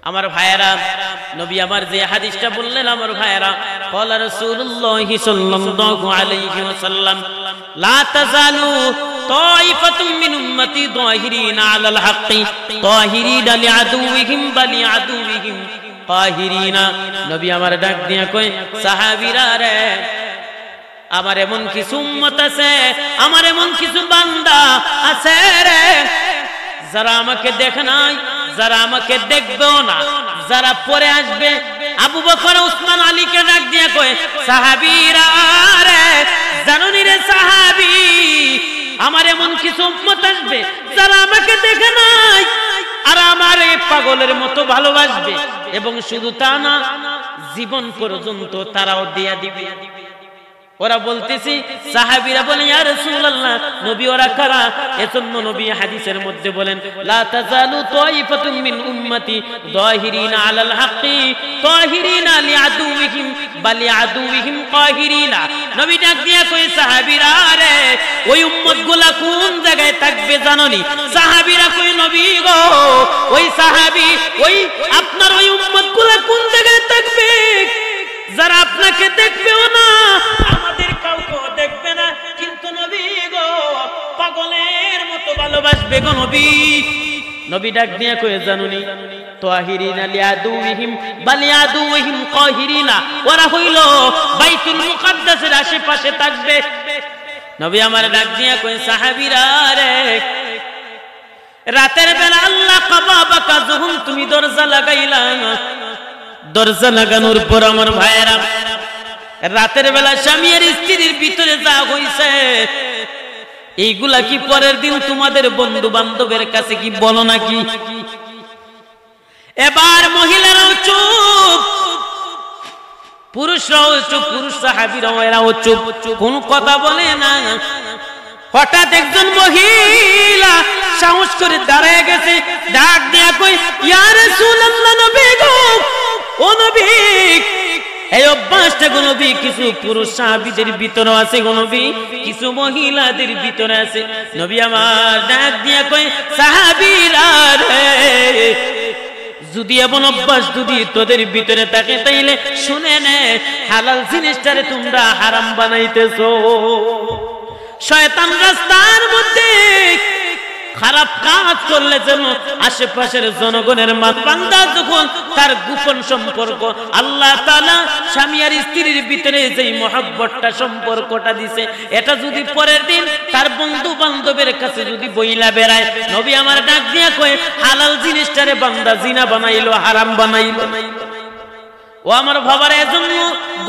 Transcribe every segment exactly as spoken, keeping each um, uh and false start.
আমার ভাইয়েরা, নবী আমার যে হাদিসটা বললেন, আমার ভাইয়েরা, قال رسول الله صلى الله عليه وسلم: لا تزال طائفة من أمتي ظاهرين على الحق ظاهرين لعدوهم ولعدوهم قاهرين। নবী আমার ডাক দিয়া কয়, সাহাবীরা রে, আমার এমন কিছু উম্মত আছে, আমার এমন কিছু বান্দা আছে রে, যারা আমাকে দেখে নাই, যারা আমাকে দেখবেও না, যারা পরে আসবে। আবু বকর, উসমান, আলীকে ডাক দিয়া কয়, সাহাবীরা রে, জানো নি রে সাহাবী, আমার এমন কিছু উম্মত আসবে, যারা আমাকে দেখে নাই, আর আমারে পাগলের মতো ভালোবাসবে, এবং শুধু তা না, জীবন পর্যন্ত তারাও দিয়া দিবে। ওরা বলতেছে, সাহাবীরা বলে, ইয়া রাসূলুল্লাহ, নবী ওরা কারা? এজন্য নবী হাদিসের মধ্যে বলেন, لا تزال طائفة من أمتي ظاهرين على الحق ظاهرين لعدوهم ولعدوهم قاهرين। নবী ডাক দিয়া কয়, সাহাবীরা রে, ওই উম্মতগুলা কোন জায়গায় থাকবে জানো নি? সাহাবীরা কয়, নবী গো, ওই সাহাবী, ওই আপনার ওই উম্মতগুলা কোন জায়গায় থাকবে? যারা আপনাকে দেখবেও না, আমাদের কাউকেও দেখবে না, কিন্তু নবী গো, পাগলের মতো ভালোবাসবে গো নবী। নবী ডাক দিয়া কয়, জানো নি? طاهرين لعدوهم ولعدوهم قاهرين। ওরা হইল বাইতুল মুকাদ্দাসের আশেপাশে থাকবে। নবী আমার ডাক দিয়া কয়, সাহাবীরা রে, রাতের বেলা আল্লাহ কাবা বাকা যখন তুমি দরজা লাগাইলা, দরজা লাগানোর পর আমার ভাইয়েরা, রাতের বেলা স্বামী আর স্ত্রীর ভিতরে যা হইছে, এইগুলা কি পরের দিন তোমাদের বন্ধু বান্ধবের কাছে কি বলো নাকি? এবার মহিলারাও চুপ, পুরুষরাও চুপ, পুরুষ সাহাবীরাও এরাও চুপ, কোনো কথা বলে না। হঠাৎ একজন মহিলা সাহস করে দাঁড়ায় গেছে, ডাক দিয়া কয়, ইয়া রাসূলুল্লাহ, নবী গো, ও নবী, এই অভ্যাসটা গো নবী কিছু পুরুষ সাহাবীদের ভিতরে আছে গো নবী, কিছু মহিলাদের ভিতরে আছে। নবী আমার ডাক দিয়া কয়, সাহাবীরা রে, যদি এমন অভ্যাস যদি তোদের ভিতরে থাকে, তাইলে শুনে নে, হালাল জিনিসটারে তোমরা হারাম বানাইতেছো। শয়তান রাস্তার মধ্যে খারাপ কাজ করলে যেন আশেপাশের জনগণের মা-, বান্দা যখন তার গোপন সম্পর্ক, আল্লাহ তাআলা স্বামী আর স্ত্রীর ভিতরে যেই মহব্বতটা, সম্পর্কটা দিছে, এটা যদি পরের দিন তার বন্ধু বান্ধবের কাছে যদি বইলা বেড়ায়, নবী আমার ডাক দিয়া কয়, হালাল জিনিসটারে বান্দা জিনা বানাইলো, হারাম বানাইলো। ও আমার বাবারা, এজন্য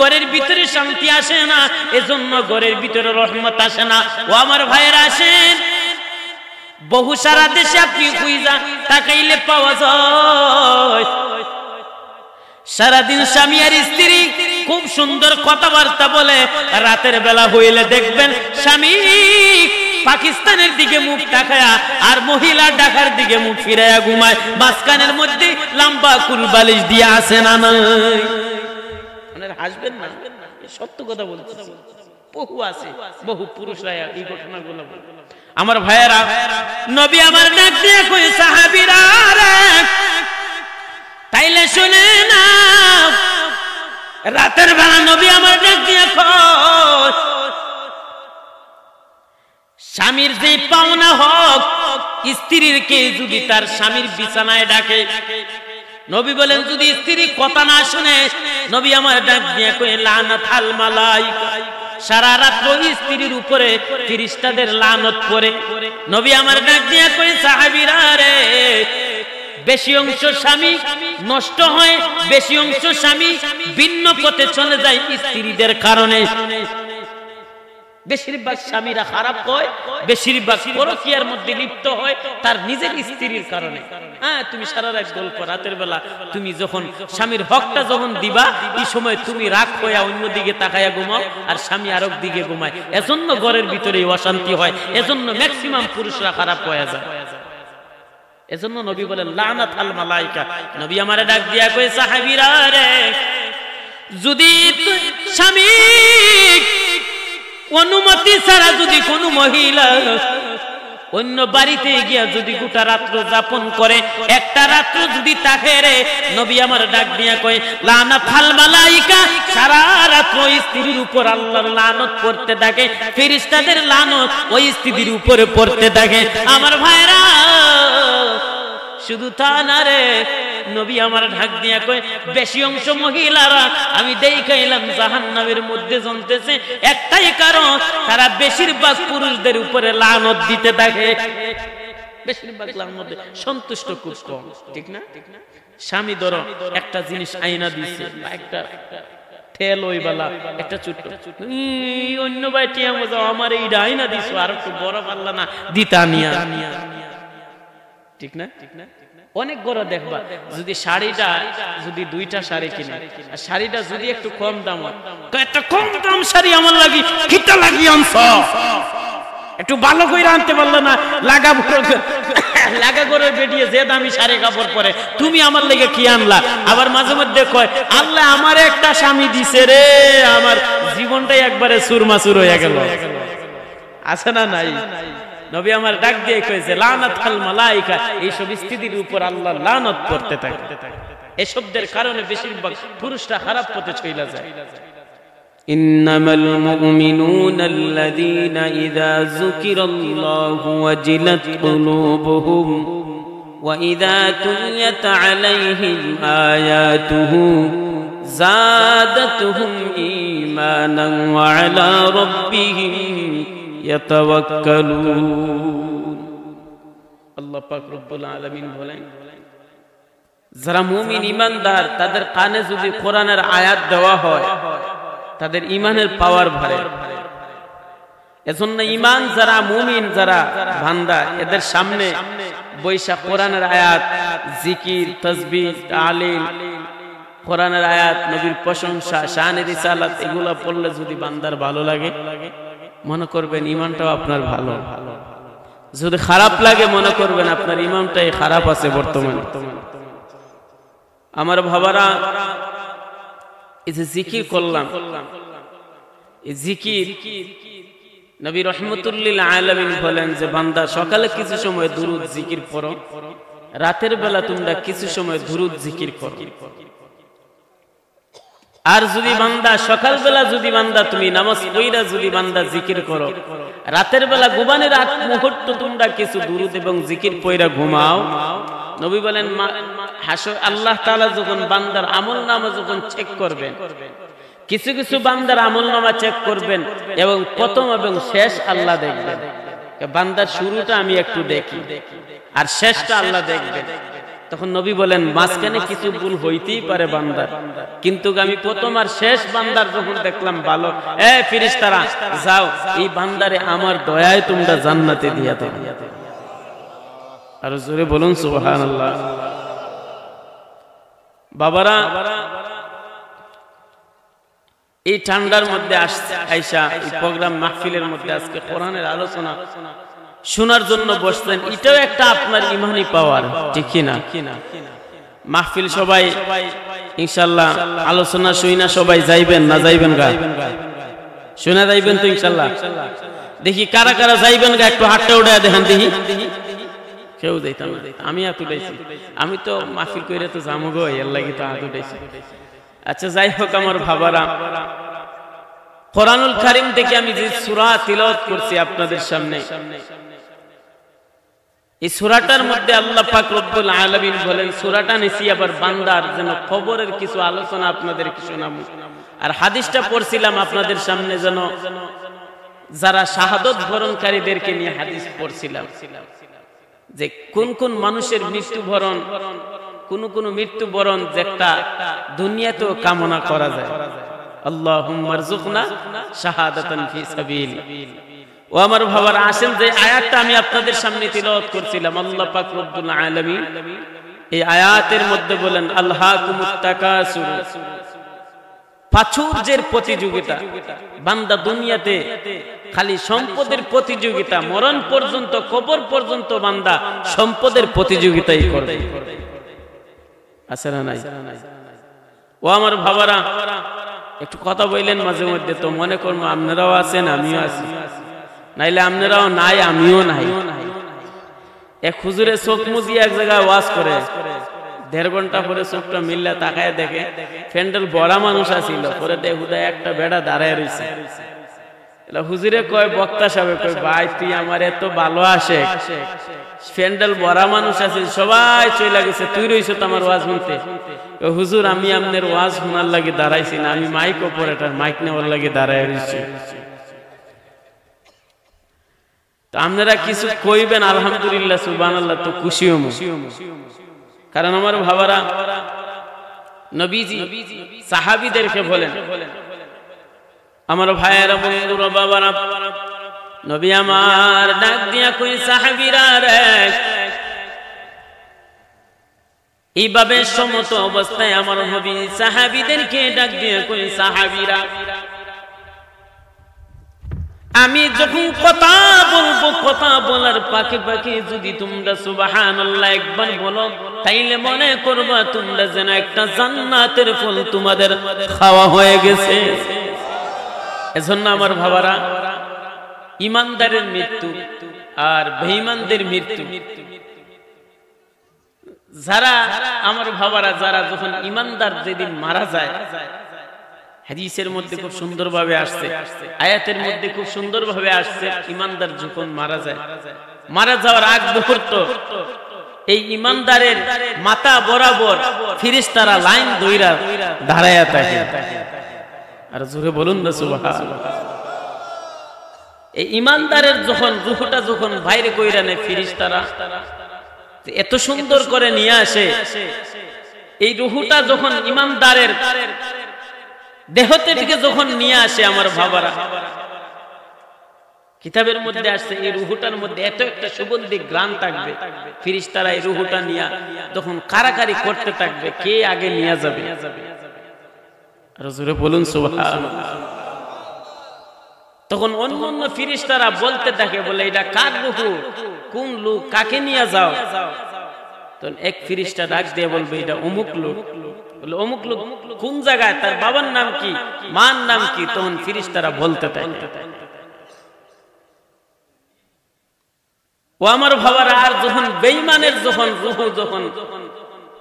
ঘরের ভিতরে শান্তি আসে না, এজন্য ঘরের ভিতরে রহমত আসে না। ও আমার ভাইয়েরা, আসেন, বহু সারা দেশে আপনি খুঁজা তাকাইলে পাওয়া যায়। সারাদিন স্বামী আর স্ত্রী খুব সুন্দর কথাবার্তা বলে, রাতের বেলা হইলে দেখবেন স্বামী পাকিস্তানের দিকে মুখ তাকায়া আর মহিলা ঢাকার দিকে মুখ ফিরাইয়া ঘুমায়, মাঝখানের মধ্যে লম্বা কুলবালিশ দিয়া আছে না নাই? মানে হাসবেন না, সত্য কথা বলছি। বহু আছে, বহু পুরুষরা এই ঘটনাগুলো বলে। আমার ভাইয়েরা, নবী আমার ডাক দিয়া কয়, সাহাবীরা রে, তাইলে শুনে না, রাতের বেলা নবী আমার ডাক দিয়া কয়, স্বামীর যে পাওনা হক, স্ত্রীর কে যদি তার স্বামীর বিছানায় ডাকে, নবী বলেন, যদি স্ত্রী কথা না শুনে, নবী আমার ডাক দিয়া কয়, লানাত আল মালাইকা। সারা রাত্র স্ত্রীর উপরে ফিরিস্তাদের লানত পড়ে। নবী আমার ডাক দিয়া কয়, সাহাবীরা রে, বেশি অংশ স্বামী নষ্ট হয়, বেশি অংশ স্বামী ভিন্ন পথে চলে যায় স্ত্রীদের কারণে। বেশিরভাগ স্বামীরা খারাপ হয়, বেশিরভাগ পরকীয়ার মধ্যে লিপ্ত হয় তার নিজের স্ত্রীর কারণে। হ্যাঁ, তুমি সারা রাত গল্প, রাতের বেলা তুমি যখন স্বামীর হকটা যখন দিবা, এই সময় তুমি রাগ হইয়া অন্যদিকে তাকাইয়া ঘুমাও, আর স্বামী আরক দিকে ঘুমায়। এজন্য ঘরের ভিতরে এই অশান্তি হয়, এজন্য ম্যাক্সিমাম পুরুষরা খারাপ হয়ে যায়। এজন্য নবী বলেন, লানাত আল মালাইকা। নবী আমারে ডাক দিয়া কয়, সাহাবীরা রে, যদি তু-, স্বামী অনুমতি ছাড়া যদি কোনো মহিলা অন্য বাড়িতে গিয়া যদি গোটা রাত্র যাপন করে, একটা রাত্র যদি থাকে রে, নবী আমার ডাক দিয়া কয়, "লানাত হাল মালাইকা", সারা রাত্র ওই স্ত্রীর উপর আল্লাহর লানত পড়তে থাকে, ফেরেশতাদের লানত ওই স্ত্রীর উপরে পড়তে থাকে। আমার ভাইরা, শুধু তা না রে, নবী আমার ডাক দিয়া কয়, "বেশি অংশ মহিলারা আমি দেখাইলাম জাহান্নামের মধ্যে জ্বলতেছে, একটাই কারণ, তারা বেশিরভাগ পুরুষদের উপরে লানত দিতে থাকে।" বেশিরভাগ লানত দেয়, সন্তুষ্ট খুব কম, ঠিক না? স্বামী ধরো একটা জিনিস আইনা দিছে, বা একটা তেল ওই বালা, একটা ছোট্ট, "এই অন্য বাড়িতে মজা, আমার এইটা আইনা দিছো, আর একটু বড় পারলা না দিতা নিয়া।" ঠিক না? অনেক ঘরো দেখবা, যদি শাড়িটা, যদি দুইটা শাড়ি কিনে, আর শাড়িটা যদি একটু কম দাম হয়, কয়, "এত কম দাম শাড়ি আমার লাগি, কিতা লাগি আনছো? একটু ভালো কইরা আনতে পারলা না, লাগা ঘরো, লাগা ঘরর বেটিয়ে যে দামি শাড়ি কাপড় পরে, তুমি আমার লাগি কি আনলা?" আবার মাঝে মধ্যে কয়, "আল্লাহ আমারে একটা স্বামী দিছে রে, আমার জীবনটাই একবারে চুরমাচুর হইয়া গেল।" আছে না নাই? নবী আমার ডাক দিয়া কয় যে, "লানাত হাল মালাইকা", এইসব স্ত্রীর উপর আল্লাহ লানত পড়তে থাকে। এসবদের কারণে বেশিরভাগ পুরুষরা খারাপ পথে চইলা যায়। إنما المؤمنون الذين إذا ذكر الله وجلت قلوبهم وإذا تليت عليهم آياته زادتهم إيمانا وعلى ربهم يتوكلون। আল্লাহ পাক রব্বুল আলামিন বলেন, যারা মুমিন ইমানদার, তাদের কানে যদি কোরআনের আয়াত দেওয়া হয়, তাদের ইমানের পাওয়ার বাড়ে। এজন্য ইমান যারা মুমিন, যারা বান্দা, এদের সামনে বইসা কোরআনের আয়াত, জিকির, তসবিহ, তালিল, কোরআনের আয়াত, নবীর প্রশংসা, শানে রিসালাত, এগুলা পড়লে যদি বান্দার ভালো লাগে, মনে করবেন ইমানটাও আপনার ভালো। যদি খারাপ লাগে, মনে করবেন আপনার ইমানটাই খারাপ আছে বর্তমানে। আমার বাবারা, এই যে জিকির করলাম, এই জিকির, নবী রহমতুল্লিল আলামিন বলেন যে, "বান্দা, সকালে কিছু সময় দুরুদ জিকির পড়ো, রাতের বেলা তোমরা কিছু সময় দুরুদ জিকির করো।" আর যদি বান্দা সকালবেলা, যদি বান্দা তুমি নামাজ পড়িয়া যদি বান্দা জিকির করো, রাতের বেলা ঘুমানির আগ মুহূর্ত তোমরা কিছু দুরুদ এবং জিকির পড়িয়া ঘুমাও, নবী বলেন, মা-, হাসর, আল্লাহ তাআলা যখন বান্দার আমল নামা যখন চেক করবেন, কিছু কিছু বান্দার আমল নামা চেক করবেন এবং প্রথম এবং শেষ আল্লাহ দেখবেন। বান্দার শুরুটা আমি একটু দেখি, আর শেষটা আল্লাহ দেখবেন। তখন নবী বলেন, "মাঝখানে কিছু ভুল হইতেই পারে বান্দার, কিন্তু আমি প্রথম আর শেষ বান্দার যখন দেখলাম ভালো, এ ফিরিস্তারা, যাও, এই বান্দারে আমার দয়ায় তোমরা জান্নাতে দিয়া দাও।" আরো জোরে বলুন, সুবহানাল্লাহ। বাবারা, এই ঠান্ডার মধ্যে আস-, আইসা এই প্রোগ্রাম মাহফিলের মধ্যে আজকে কোরআনের আলোচনা শোনার জন্য বসছেন, এটাও একটা আপনার ইমানি পাওয়ার, ঠিক কি না? মাহফিল সবাই ইনশাল্লাহ আলোচনা শুই না সবাই যাইবেন না যাইবেন গা? শুনা যাইবেন তো ইনশাল্লাহ? দেখি কারা কারা যাইবেন গা, একটু হাতটা উঠাইয়া দেখান দেখি। কেউ যাইতাম না, আমি হাত উঠাইছি। আমি তো মাহফিল কইরা তো যামু গো, এর লাগি তো হাত উঠাইছি। আচ্ছা, যাই হোক, আমার বাবারা, কোরআনুল কারীম থেকে আমি যে সূরা তিলাওয়াত করছি আপনাদের সামনে, এই সূরাটার মধ্যে আল্লাহ পাক রব্বুল আলামিন বলেন, সূরাটা নিছি আবার বান্দার, যেন কবরের কিছু আলোচনা আপনাদেরকে শোনাবো। আর হাদিসটা পড়ছিলাম আপনাদের সামনে, যেন যারা শাহাদত বরণকারীদেরকে নিয়ে হাদিস পড়ছিলাম। যে কোন কোন মানুষের মৃত্যুবরণ, কোন কোন মৃত্যুবরণ যে একটা দুনিয়াতেও কামনা করা যায়। আল্লাহুম্মারযুকনা শাহাদাতান ফি সাবিল। ও আমার বাবারা, আসেন যে আয়াতটা আমি আপনাদের সামনে তিলাওয়াত করছিলাম, আল্লাহ পাক রব্বুল আলামিন এই আয়াতের মধ্যে বলেন, "আলহাকুমুত তাকাসুর।" প্রাচুর্যের প্রতিযোগিতা, বান্দা দুনিয়াতে খালি সম্পদের প্রতিযোগিতা, মরণ পর্যন্ত, কবর পর্যন্ত বান্দা সম্পদের প্রতিযোগিতাই করবে। আছে না নাই? ও আমার বাবারা, একটু কথা বললেন মাঝে মধ্যে, তো মনে করবো আপনারাও আছেন, আমিও আছি, নাইলে আপনারাও নাই, আমিও নাই। এক হুজুরে চোখ মুজিয়া এক জাগায় ওয়াজ করে, দেড় ঘন্টা পরে চোখটা মিললে তাকায় দেখে প্যান্ডেল ভরা মানুষ আছিল, পরে দেখে হুদা একটা বেটা দাঁড়ায় রইছে। এলা হুজুরে কয়, বক্তা সাবে কয়, "ভাই, তুই আমার এত ভালো আশেক, প্যান্ডেল ভরা মানুষ আছিল, সবাই চইলা গেছে, তুই রইছত আমার ওয়াজ হুনতে।" কয়, "হুজুর, আমি আপনার ওয়াজ হুনার লাগি দাঁড়াইছি না, আমি মাইক অপারেটর, মাইক নেওয়ার লাগি দাঁড়ায় রইছি।" তো আপনারা কিছু কইবেন, আলহামদুলিল্লাহ, সুবহানাল্লাহ, তো খুশি হমু। কারণ আমার ভাবারা, নবীজি সাহাবীদেরকে বলেন, আমার ভাইয়েরা, বন্ধুরা, বাবারা, নবী আমার ডাক দিয়া কই, "সাহাবীরা রে।" এইভাবে সমত অবস্থায় আমার নবী সাহাবীদেরকে ডাক দিয়া কই, "সাহাবীরা, আমি যখন কথা বলবো, কথা বলার ফাঁকে ফাঁকে যদি তোমরা সুবহানাল্লাহ একবার বলো, তাইলে মনে করবা তোমরা যেন একটা জান্নাতের ফল তোমাদের খাওয়া হয়ে গেছে।" এজন্য আমার ভাবারা, ইমানদারের মৃত্যু আর বেঈমানদের মৃত্যু, যারা, আমার ভাবারা, যারা যখন ইমানদার যেদিন মারা যায়, হাদিসের মধ্যে খুব সুন্দরভাবে আসছে, আয়াতের মধ্যে খুব সুন্দরভাবে আসছে, ইমানদার যখন মারা যায়, মারা যাওয়ার আগ মুহূর্ত এই ইমানদারের মাথা বরাবর ফিরিস্তারা লাইন ধইরা দাঁড়ায়া থাকে। আর জোরে বলুন না সুবহানাল্লাহ। এই ইমানদারের যখন রুহুটা যখন বাইরে কইরা নেয় ফিরিস্তারা, তো এত সুন্দর করে নিয়ে আসে। এই রুহুটা যখন ইমানদারের দেহ থেকে যখন নিয়ে আসে, আমার ভাবারা, কিতাবের মধ্যে আসছে, এই রুহুটার মধ্যে এত একটা সুগন্ধি ঘ্রাণ থাকবে, ফিরিস্তারা এই রুহুটা নিয়ে তখন কারাকারি করতে থাকবে, কে আগে নিয়ে যাবে। আর জোরে বলুন সুবহানাল্লাহ। তখন অন্য অন্য ফিরিস্তারা বলতে থাকে, বলে, "এটা কার রুহু? কোন লোক? কাকে নিয়ে যাও?" তখন এক ফিরিস্তা ডাক দিয়ে বলবে, "এটা অমুক লোক।" বলে, "অমুক লোক কোন জায়গায়? তার বাবার নাম কি? মার নাম কি?" তখন ফিরিস্তারা বলতে থাকে। ও আমার ভাবারা, আর যখন বেঈমানের যখন রুহু যখন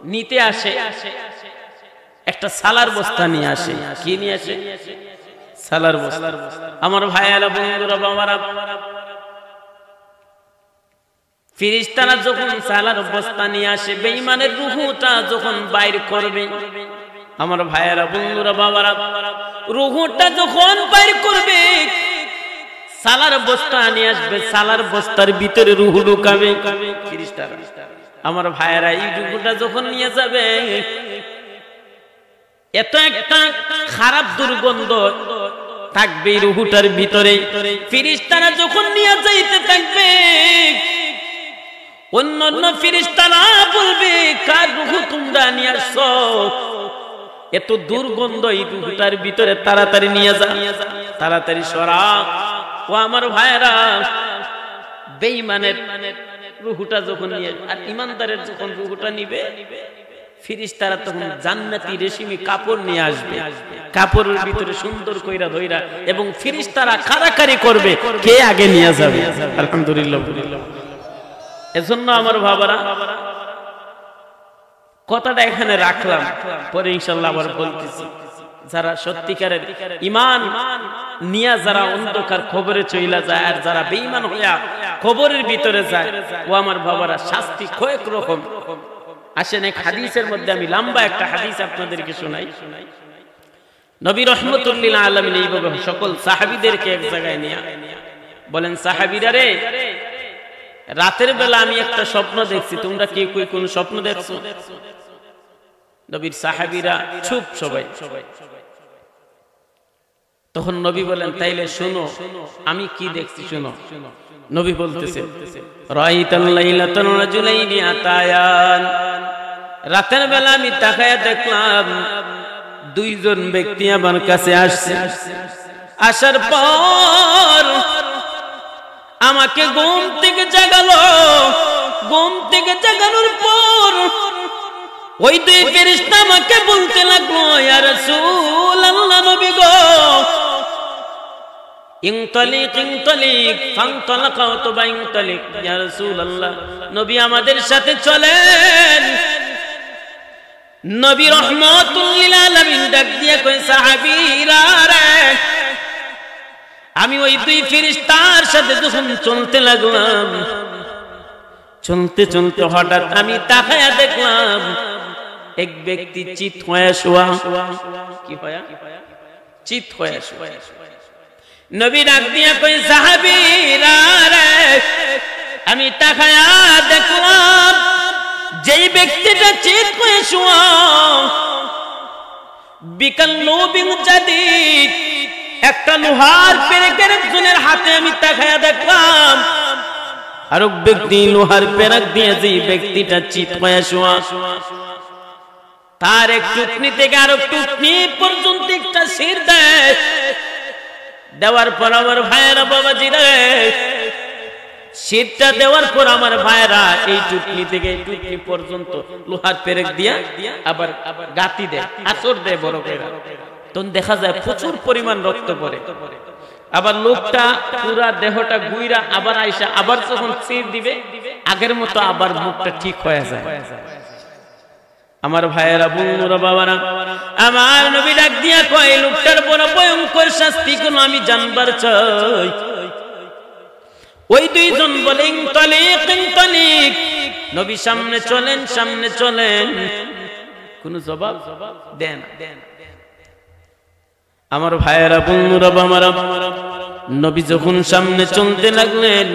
নিতে আসে, একটা সালার বস্তা নিয়ে আসে। কি নিয়ে আসে? সালার বস্তা। আমার ভাইয়ারা, বন্ধুরা, বাবারা, ফিরিস্তারা যখন সালার বস্তা নিয়ে আসে, বেঈমানের রুহুটা যখন বাইর করবে, আমার ভাইয়ারা, বন্ধুরা, বাবারা, রুহুটা যখন বাইর করবে, সালার বস্তা নিয়ে আসবে, সালার বস্তার ভিতরে রুহু ঢুকাবে ফিরিস্তারা। আমার ভাইয়ারা, এই রুহুটা যখন নিয়ে যাবে, এত একটা খারাপ দুর্গন্ধ থাকবে এই রুহুটার ভিতরে। ফিরিস্তারা যখন নিয়ে যাইতে থাকবে, অন্য অন্য ফিরিস্তারা বলবে, "কার রুহু তোমরা নিয়ে আসছো? এত দুর্গন্ধ এই রুহুটার ভিতরে, তাড়াতাড়ি নিয়ে যা, তাড়াতাড়ি সরা।" ও আমার ভাইরা, বেঈমানের রুহুটা যখন নিয়ে, আর ইমানদারের যখন রুহুটা নিবে, ফিরিস্তারা তখন জান্নাতি রেশমি কাপড় নিয়ে আসবে, কাপড়ের ভিতরে সুন্দর কইরা ধইরা, এবং ফিরিস্তারা কারাকারি করবে, কে আগে নিয়ে যাবে। আলহামদুলিল্লাহ। এজন্য আমার ভাবারা, কথাটা এখানে রাখলাম, পরে ইনশাল্লাহ আবার বলতেছি। যারা সত্যিকারের ইমান নিয়া যারা অন্ধকার কবরে চইলা যায়, আর যারা বেঈমান হইয়া কবরের ভিতরে যায়, ও আমার ভাবারা, শাস্তি কয়েক রকম। আসেন, এক হাদিসের মধ্যে আমি লম্বা একটা হাদিস আপনাদেরকে শোনাই। নবী রহমতুল্লিল আলামিন এইভাবে সকল সাহাবীদেরকে এক জায়গায় নিয়ে বলেন, "সাহাবীরা রে, রাতের বেলা আমি একটা স্বপ্ন দেখছি, তোমরা কেউ কেউ কোন স্বপ্ন দেখছো?" নবীর সাহাবীরা চুপ সবাই। তখন নবী বলেন, "তাইলে শুনো, আমি কি দেখছি শুনো।" নবী বলতেছেন, "রাআইতাল লাইলাতাল রাজুলাইনি আতায়ান।" রাতের বেলা আমি তাকায়া দেখলাম, দুইজন ব্যক্তি আমার কাছে আসছে। আসার পর আমাকে ঘুম থেকে জাগালো। ঘুম থেকে জাগানোর পর ওই দুই ফেরেশতা আমাকে বলতে লাগলো, "ইয়া রাসূলুল্লাহ, নবী গো, ইনতালিক, ইনতালিক, ফানতালাকা অথবা ইনতালিক, ইয়া রাসূলুল্লাহ, নবী আমাদের সাথে চলেন। নবী রহমাতুল লিল আলামিন ডাক দিয়া কয়, "সাহাবীরা রে, আমি ওই দুই ফিরিস্তার সাথে যখন চলতে লাগলাম, চলতে চলতে হঠাৎ আমি তাকায়া দেখলাম এক ব্যক্তি চিত হয়ে শোয়া।" কি হয়া? চিত হয়ে শোয়া। নবী ডাক দিয়া কয়, "সাহাবীরা রে, আমি তাকায়া দেখলাম যেই ব্যক্তিটা চিত হয়ে শোয়া, বিকাল্লুবিন জাদিদ, একটা লোহার পেরেকের একজনের হাতে আমি তাকায়া দেখলাম, আরক ব্যক্তি লোহার পেরেক দিয়ে যেই ব্যক্তিটা চিত হয়ে শোয়া, তার এক টুকনি থেকে আরক টুকনি পর্যন্ত একটা শির দেয়। দেওয়ার পর আমার ভাইয়েরা, বাবাজিরা, শিরটা দেওয়ার পর আমার ভাইয়েরা এই টুকনি থেকে এই টুকনি পর্যন্ত লোহার পেরেক দিয়া আবার গাতি দেয়, আছর দেয় বড় করে। তখন দেখা যায় প্রচুর পরিমাণ রক্ত পড়ে। আবার লোকটা পুরা দেহটা ঘুইরা আবার আইসা আবার যখন শির দিবে, আগের মতো আবার মুখটা ঠিক হয়ে যায়। আমার ভাইয়েরা, বন্ধুরা, বাবারা, আমার নবী ডাক দিয়া কয়, "এই লোকটার বড় ভয়ঙ্কর শাস্তি কোনো আমি জানবার চাই।" ওই দুইজন বলে, "ইনতালিক, ইনতালিক।" নবী সামনে চলেন, সামনে চলেন, কোনো জবাব দেন। আমার ভাইয়েরা, বন্ধুরা, বাবারা, নবী যখন সামনে চলতে লাগলেন,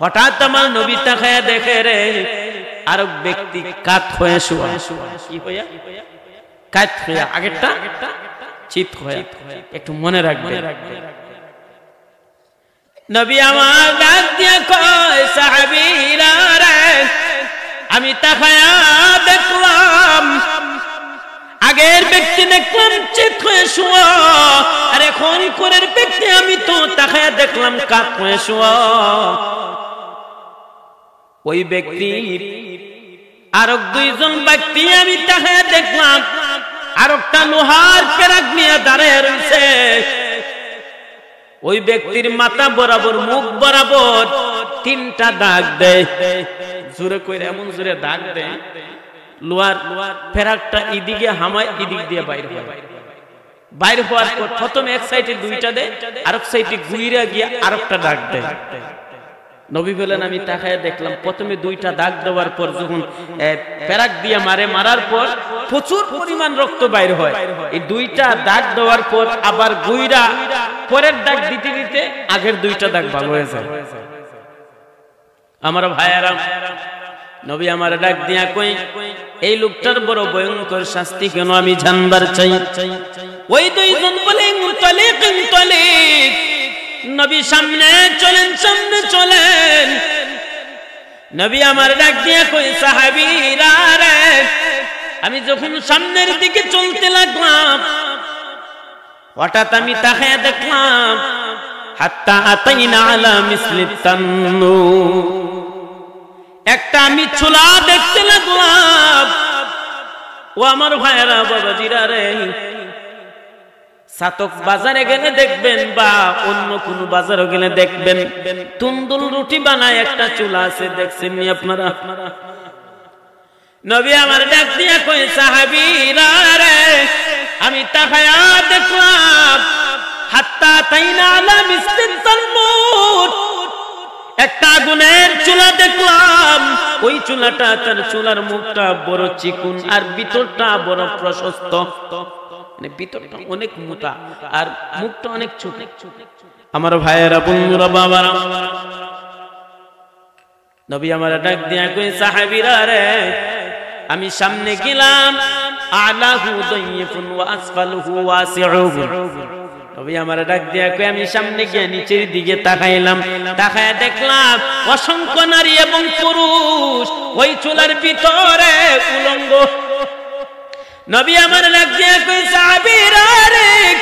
হঠাৎ আমার নবী তাকায়া দেখে রে, আরক ব্যক্তি কাত হয়ে শোয়া। কি হইয়া? কাত হইয়া, আগেরটা চিত হইয়া। একটু মনে রাখবেন। নবী আমার ডাক দিয়া কয়, "সাহাবীরা রে, আমি তাকায়া দেখলাম, আগের ব্যক্তি দেখলাম চিত হয়ে শোয়া, আর এখন করের ব্যক্তি আমি তো তাকায়া দেখলাম কাত হয়ে শোয়া।" ওই ব্যক্তি, আরক দুইজন ব্যক্তি আমি তাকায়া দেখলাম, আরকটা লোহার পেরাক নিয়ে দাঁড়ায় রইছে। ওই ব্যক্তির মাথা বরাবর, মুখ বরাবর তিনটা দাগ দেয়। জোরে কইরা এমন জোরে দাগ দেয়, লোহার, লোহার পেরাকটা ইদিকে হামায়, ইদিক দিয়ে বাইর হয়। বাইর হওয়ার পর প্রথমে এক সাইডে দুইটা দেয়, আরক সাইডে ঘুইরা গিয়া আরকটা দাগ দেয়। নবী বলেন, আমি তাকায় দেখলাম, প্রথমে দুইটা দাগ দেওয়ার পর যখন, এ, পেরাক দিয়া মারে, মারার পর প্রচুর পরিমাণ রক্ত বাইর হয়। এই দুইটা দাগ দেওয়ার পর আবার ঘুইরা পরের দাগ দিতে দিতে আগের দুইটা দাগ ভালো হয়ে যায়। আমার ভাইয়েরা, নবী আমার ডাক দিয়া কই, "এই লোকটার বড় ভয়ঙ্কর শাস্তি কেন আমি জানবার চাই।" ওই দুইজন বলে, "ইনতালিক, ইনতালিক।" নবী সামনে চলেন, সামনে চলেন। নবী আমার ডাক দিয়া কই, "সাহাবীরা রে, আমি যখন সামনের দিকে চলতে লাগলাম, হঠাৎ আমি তাকায় দেখলাম, হাত্তা আতাইনা আলা মিসলি তান্নুর, একটা আমি চুলা দেখতে লাগলাম।" ও আমার ভাইয়েরা, বাবাজিরা রে, ছাতক বাজারে গেলে দেখবেন বা অন্য কোনো বাজারও গেলে দেখবেন, তন্দুর রুটি বানায় একটা চুলা আছে, দেখছেন নি আপনারা? নবী আমার ডাক দিয়া কই, "সাহাবীরা রে, আমি তাকায়া দেখলাম, হাত্তা আতাইনা আলা মিসলি তান্নুর, একটা আগুনের চুলা দেখলাম, ওই চুলাটা, তার চুলার মুখটা বড় চিকুন আর ভিতরটা বড় প্রশস্ত, মানে ভিতরটা অনেক মোটা আর মুখটা অনেক ছোট।" আমার ভাইয়েরা, বন্ধুরা, বাবারা, নবী আমার ডাক দিয়া কই, "সাহাবীরা রে, আমি সামনে গেলাম, আলাহু দাইয়িকুন ওয়া আসফালুহু ওয়াসিউন।" নবী আমার ডাক দিয়া কই, "আমি সামনে গিয়া নিচের দিকে তাকাইলাম, তাকায় দেখলাম অসংখ্য নারী এবং পুরুষ ওই চুলার ভিতরে উলঙ্গ।" নবী আমার ডাক দিয়া কই, "সাহাবীরা রে,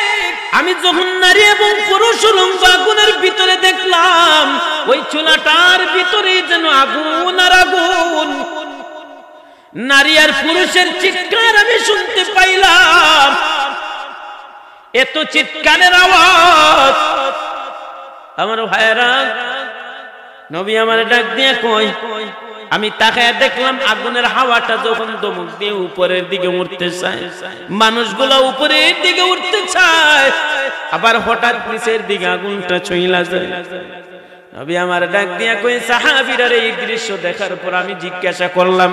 আমি যখন নারী এবং পুরুষ উলঙ্গ আগুনের ভিতরে দেখলাম, ওই চুলাটার ভিতরে যেন আগুন আর আগুন, নারী আর পুরুষের চিৎকার আমি শুনতে পাইলাম।" এত চিৎকারের আওয়াজ। আমার ভাইরা, নবী আমারে ডাক দিয়া কই, আমি তাকায় দেখলাম আগুনের হাওয়াটা যখন ধমক দিয়ে উপরের দিকে উঠতে চায়, মানুষগুলা উপরের দিকে উঠতে চায়, আবার হঠাৎ নিচের দিকে আগুনটা চইলা যায়। নবী আমারে ডাক দিয়া কই, সাহাবীরা রে, এই দৃশ্য দেখার পর আমি জিজ্ঞাসা করলাম,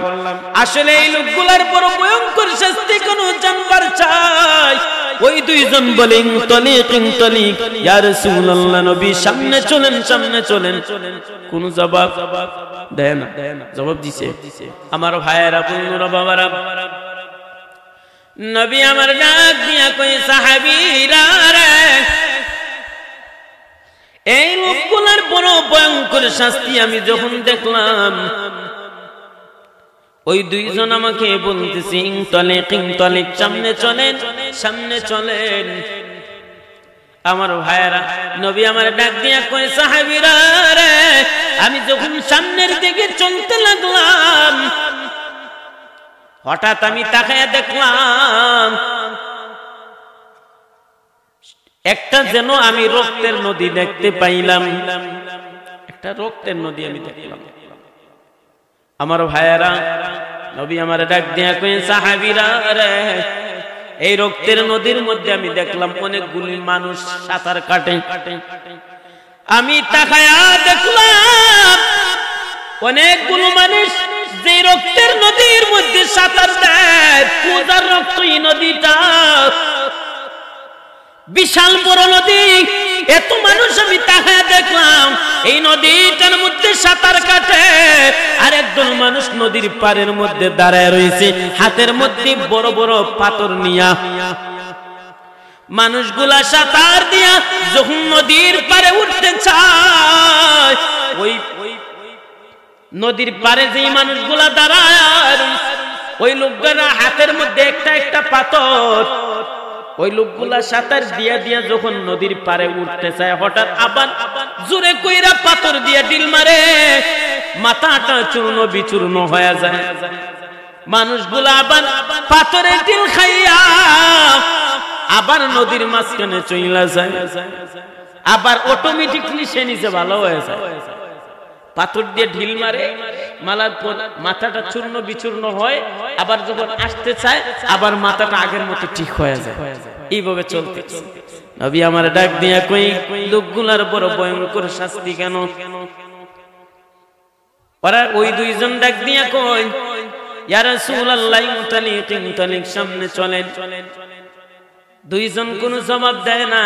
আসলে এই লোকগুলার বড় ভয়ঙ্কর শাস্তি কেন জানবার চাই? ওই দুইজন বলে, ইনতলিক, ইনতলিক, ইয়া রাসূলুল্লাহ, নবী, সামনে চলেন, সামনে চলেন। কোনো জবাব দেয় না। জবাব দিছে, আমার ভাইয়েরা, বন্ধুরা, বাবারা, নবী আমারে ডাক দিয়া কই, সাহাবীরা রে, এই লোকগুলার বড় ভয়ঙ্কর শাস্তি আমি যখন দেখলাম, ওই দুইজন আমাকে বলতেছে, ইনতলিক, ইনতলিক, সামনে চলেন, সামনে চলেন। আমার ভাইয়েরা, নবী আমারে ডাক দিয়া কই, সাহাবীরা রে, আমি যখন সামনের দিকে চলতে লাগলাম, হঠাৎ আমি তাকায় দেখলাম একটা যেন আমি রক্তের নদী দেখতে পাইলাম, একটা রক্তের নদী আমি দেখলাম। আমার ভাইয়েরা, নবী আমারে ডাক দিয়া কই, সাহাবীরা রে, এই রক্তের নদীর মধ্যে আমি দেখলাম অনেকগুলি মানুষ সাঁতার কাটে। আমি তাকায়া দেখলাম অনেকগুলো মানুষ যে রক্তের নদীর মধ্যে সাঁতার দেয়, পূজার রক্ত এই নদীটা, বিশাল বড় নদী। এত মানুষ আমি তাকায়া দেখলাম, এই নদীটার মধ্যে সাঁতার কাটে, আর একজন মানুষ নদীর পাড়ের মধ্যে দাঁড়ায় রয়েছে, হাতের মধ্যে বড় বড় পাথর নিয়া। মানুষগুলা সাঁতার দিয়া যখন নদীর পাড়ে উঠতে চায়, ওই নদীর পাড়ে যেই মানুষগুলা দাঁড়ায় রইছে, ওই লোকগুলা হাতের মধ্যে একটা একটা পাথর, ওই লোকগুলা সাঁতার দিয়া দিয়া যখন নদীর পাড়ে উঠতে চায়, হঠাৎ আবার জোরে কইরা পাথর দিয়া ঢিল মারে, মাথাটা চূর্ণ বিচূর্ণ হয়ে যায়। মানুষগুলা আবার পাথরে ঢিল খাইয়া আবার নদীর মাঝখানে চইলা যায়, আবার অটোমেটিকলি সে নিজে ভালো হয়ে যায়। পাথর দিয়ে ঢিল মারে, মারার পর মাথাটা চূর্ণ বিচূর্ণ হয়, আবার যখন আসতে চায় আবার মাথাটা আগের মতো ঠিক হয়ে যায়। এইভাবে চলতে নবী আমারে ডাক দিয়া কই, লোকগুলার বড় ভয়ঙ্কর শাস্তি কেন? ওরা ওই দুইজন ডাক দিয়া কই, ইয়া রাসূলুল্লাহ, ইনতালিক, ইনতালিক, সামনে চলেন। দুইজন কোনো জবাব দেয় না।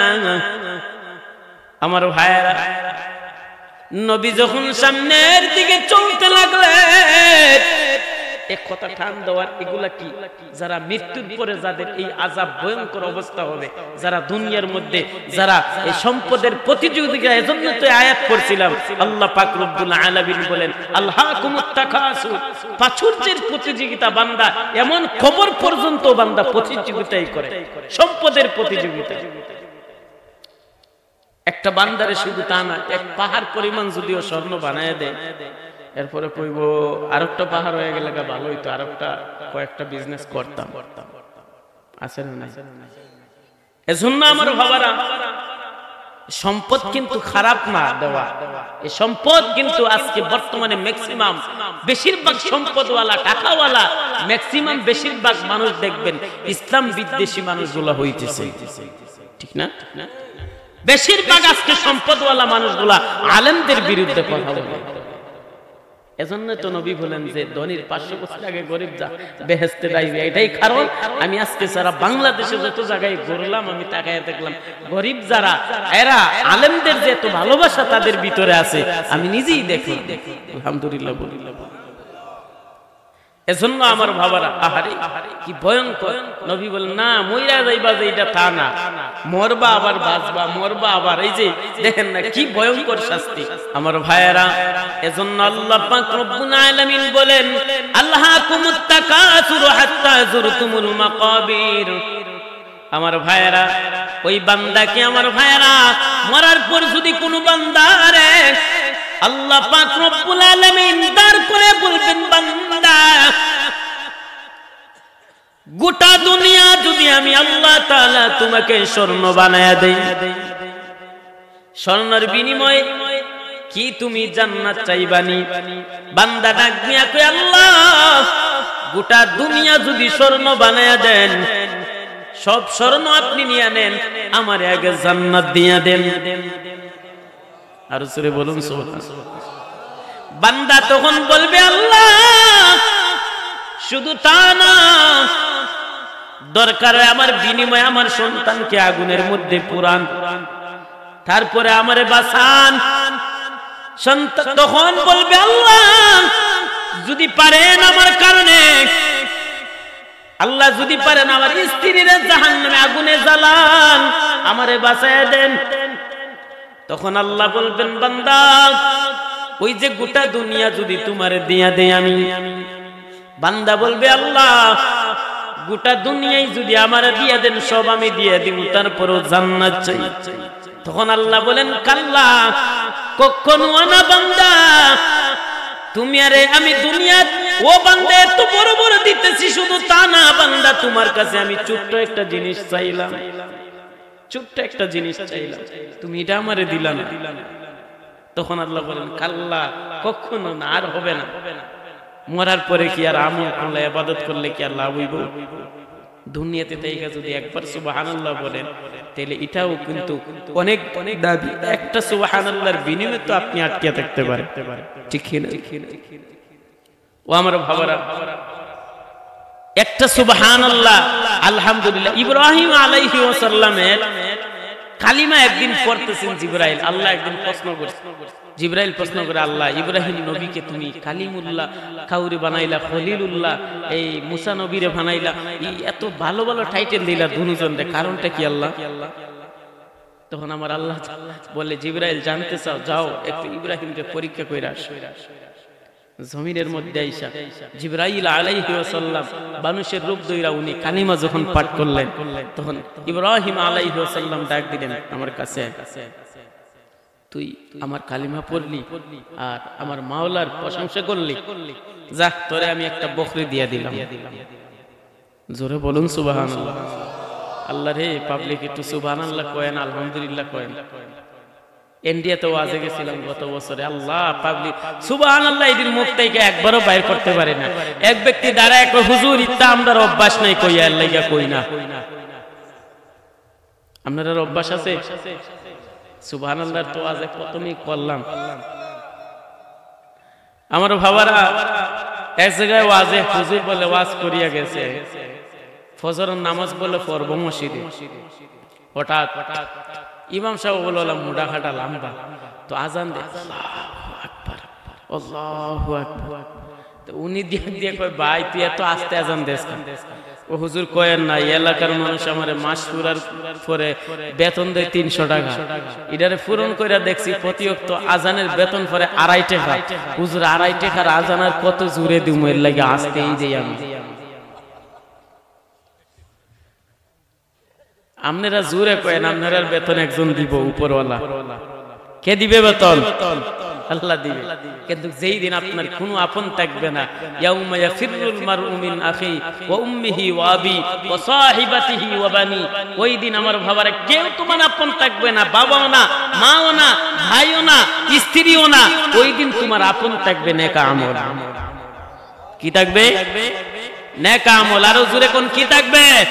আমার ভাইয়েরা, নবী যখন সামনের দিকে চলতে লাগলেন, এক কথা টান দেওয়ার, এগুলা কি? যারা মৃত্যুর পরে যাদের এই আযাব, ভয়ঙ্কর অবস্থা হবে, যারা দুনিয়ার মধ্যে, যারা এই সম্পদের প্রতিযোগিতা, এজন্য তো আয়াত পড়ছিলাম, আল্লাহ পাক রব্বুল আলামিন বলেন, আলহাকুমুত তাকাসুর, প্রাচুর্যের প্রতিযোগিতা। বান্দা এমন কবর পর্যন্ত বান্দা প্রতিযোগিতাই করে, সম্পদের প্রতিযোগিতা। একটা বান্দারে শুধু তা না, এক পাহাড় পরিমাণ যদিও স্বর্ণ বানায় দেয়, এরপরে কইব, "আরেকটা পাহাড় হয়ে গেলে গা ভালো হইতো, আরেকটা কয়েকটা বিজনেস করতাম।" আছে না নাই? এজন্য আমার বাবারা, সম্পদ কিন্তু খারাপ না দেওয়া, এই সম্পদ কিন্তু আজকে বর্তমানে ম্যাক্সিমাম, বেশিরভাগ সম্পদওয়ালা, টাকাওয়ালা, ম্যাক্সিমাম বেশিরভাগ মানুষ দেখবেন ইসলাম বিদ্বেষী মানুষগুলা হইতেছে, ঠিক না? বেশিরভাগ আজকে সম্পদওয়ালা মানুষগুলা আলেমদের বিরুদ্ধে কথা বলে। এজন্য তো নবী বলেন যে ধনীর পাঁচশো বছর আগে গরিব যা বেহেশতে যাইবে। এটাই কারণ আমি আজকে সারা বাংলাদেশে যত জায়গায় ঘুরলাম, আমি তাকায় দেখলাম গরিব যারা, এরা আলেমদের যে এত ভালোবাসা তাদের ভিতরে আছে, আমি নিজেই দেখলাম। আলহামদুলিল্লাহ বলি। এজন্য আমার বাবারা, আহারে কি ভয়ঙ্কর। নবী বলেন, "না, মইরা যাইবা যে এটা তা না, মরবা আবার বাঁচবা, মরবা আবার।" এই যে দেখেন না কি ভয়ঙ্কর শাস্তি। আমার ভাইয়েরা, এজন্য আল্লাহ পাক রব্বুল আলামিন বলেন, "আলহাকুমুত তাকাসুরু হাত্তা যুরতুমুল মাকাবির।" আমার ভাইয়েরা, ওই বান্দাকে, আমার ভাইয়েরা, মরার পর যদি কোনো বান্দারে আল্লাহ পাক রব্বুল আলামিন দাঁড় করে বলবেন, "বান্দা, গোটা দুনিয়া যুদি আমি আল্লাহ তাআলা তুমাকে স্বর্ণ বানায়া দেই, স্বর্ণর বিনিময়ে কি তুমি জান্নাত চাইবানি? বান্দা ডাক দিয়া কয়, "আল্লাহ, গোটা দুনিয়া যুদি স্বর্ণ বানায়া দেন, সব স্বর্ণ আপনি নিয়া নেন, আমারে আগে জান্নাত দিয়া দেন।" আরো জোরে বলুন, সুবহান। বান্দা তখন বলবে, "আল্লাহ, শুধু তা না, দরকার হয় আমার বিনিময়ে আমার সন্তানকে আগুনের মধ্যে পুরান, তারপরে আমারে বাঁচান।" সন্তান তখন বলবে, "আল্লাহ, যুদি পারেন আমার কারণে, আল্লাহ যুদি পারেন আমার স্ত্রীরে জাহান্নামে আগুনে জ্বালান, আমারে বাঁচায় দেন।" তখন আল্লাহ বলবেন, "বান্দা, ওই যে গোটা দুনিয়া যুদি তুমারে দিয়া দেই আমি।" বান্দা বলবে, "আল্লাহ, গোটা দুনিয়াই যুদি আমারে দিয়া দেন, সব আমি দিয়া দিমু, তারপরেও জান্নাত চাই।" তখন আল্লাহ বলেন, "কাল্লা, কখনো না বান্দা, তুমি আরে আমি দুনিয়াত, ও বান্দা, এত বড় বড় দিতেছি, শুধু তা না বান্দা, তুমার কাছে আমি ছোট্ট একটা জিনিস চাইলাম, ছোট্ট একটা জিনিস চাইলাম, তুমি এটা আমারে দিলা না।" তখন আল্লাহ বলেন, "কাল্লা, কখনো না, আর হবে না। মরার পরে কি আর আমল করলে, ইবাদত করলে কি আর লাভ হইব?" দুনিয়াতে থাইকা যুদি একবার সুবহানাল্লাহ বলেন, তাইলে এটাও কিন্তু অনেক দাবি। একটা সুবহানাল্লাহর বিনিময়ে তো আপনি আটকে থাকতে পারেন, ঠিক কি না? ও আমার বাবারা, একটা সুবহানাল্লাহ, আলহামদুলিল্লাহ। ইব্রাহিম আলাইহিস সালামের কালিমা একদিন পড়তেছেন জিব্রাইল, আল্লাহ একদিন প্রশ্ন করছেন। জিব্রাইল প্রশ্ন করে, "আল্লাহ, ইব্রাহিম নবীকে তুমি কালিমুল্লাহ কাউরে বানাইলা, খলিলুল্লাহ, এই মুসা নবীরে বানাইলা, এই এত ভালো ভালো টাইটেল দিলা দুজনরে, কারণটা কি আল্লাহ?" তখন আমার আল্লাহ বলে, "জিব্রাইল, জানতে চাও? যাও, একটু ইব্রাহিমরে পরীক্ষা কইরা আসো।" জমিনের মধ্যে আইসা জিব্রাইল আলাইহিস সালাম মানুষের রূপ ধইরা উনি কালিমা যখন পাঠ করলেন, তখন ইব্রাহিম আলাইহিস সালাম ডাক দিলেন, "আমার কাছে আয়।" তুই আমার কালিমা পড়লি আর আমার মাওলার প্রশংসা করলি, যা, তোরে আমি একটা বকরি দিয়া দিলাম। জোরে বলুন সুবহানাল্লাহ। আল্লাহ রে, পাবলিক একটু সুবহানাল্লাহ কয়েন, আলহামদুলিল্লাহ কয়েন। ইন্ডিয়াতে ওয়াজে গেছিলাম গত বছরে, আল্লাহ, পাবলিক সুবহানাল্লাহ এটির মুখ থেকে একবারও বাইর করতে পারে না। এক ব্যক্তি দাঁড়ায় কয়, "হুজুর, ইতা আমরার অভ্যাস নাই, কইয়া এর লাগিয়া কই না।" আপনারার অভ্যাস আছে? সুবহানাল্লাহর তো ওয়াজে প্রথমেই করলাম। আমার বাবারা, এক জায়গায় ওয়াজে হুজুর বলে ওয়াজ করিয়া গেছে, ফজরের নামাজ বলে পড়ব মসজিদে। হঠাৎ ইমাম সাহেব বলে, "ওলা মুডা খাটা লম্বা", তো আজান দে, "আল্লাহু আকবার, আল্লাহু আকবার।" তো উনি দিয়া দিয়া কয়, "ভাই, তুই এত আস্তে আজান দেস কেন?" "ও হুজুর, কয়েন না, এই এলাকার মানুষ আমারে মাস পুরার পরে বেতন দেয় তিনশো টাকা, এটারে পূরণ কইরা দেখছি, প্রতি ওয়াক্ত আজানের বেতন পরে আড়াই টাকা। হুজুর, আড়াই টাকার আজান আর কত জোরে দিমু, এর লাগি আস্তেই দেই আমি।" আপনারা জোরে কয়েন, আপনারার বেতন একজন দিব, উপরওয়ালা। কে দিবে বেতন? আল্লাহ দিবে। কিন্তু যেই দিন আপনার কোনো আপন থাকবে না, ইয়াউমা ইয়াফিররুল মারউ মিন আখি ওয়া উম্মিহি ওয়া আবি ওয়া সাহিবাতিহি ওয়া বানি, ওই দিন আমার বাবারা কেউ তোমার আপন থাকবে না, বাবাও না, মাও না, ভাইও না, স্ত্রীও না, ওই দিন তোমার আপন থাকবে নেক আমল। কি থাকবে? নেক আমল। আরো জোরে কন, কি থাকবে?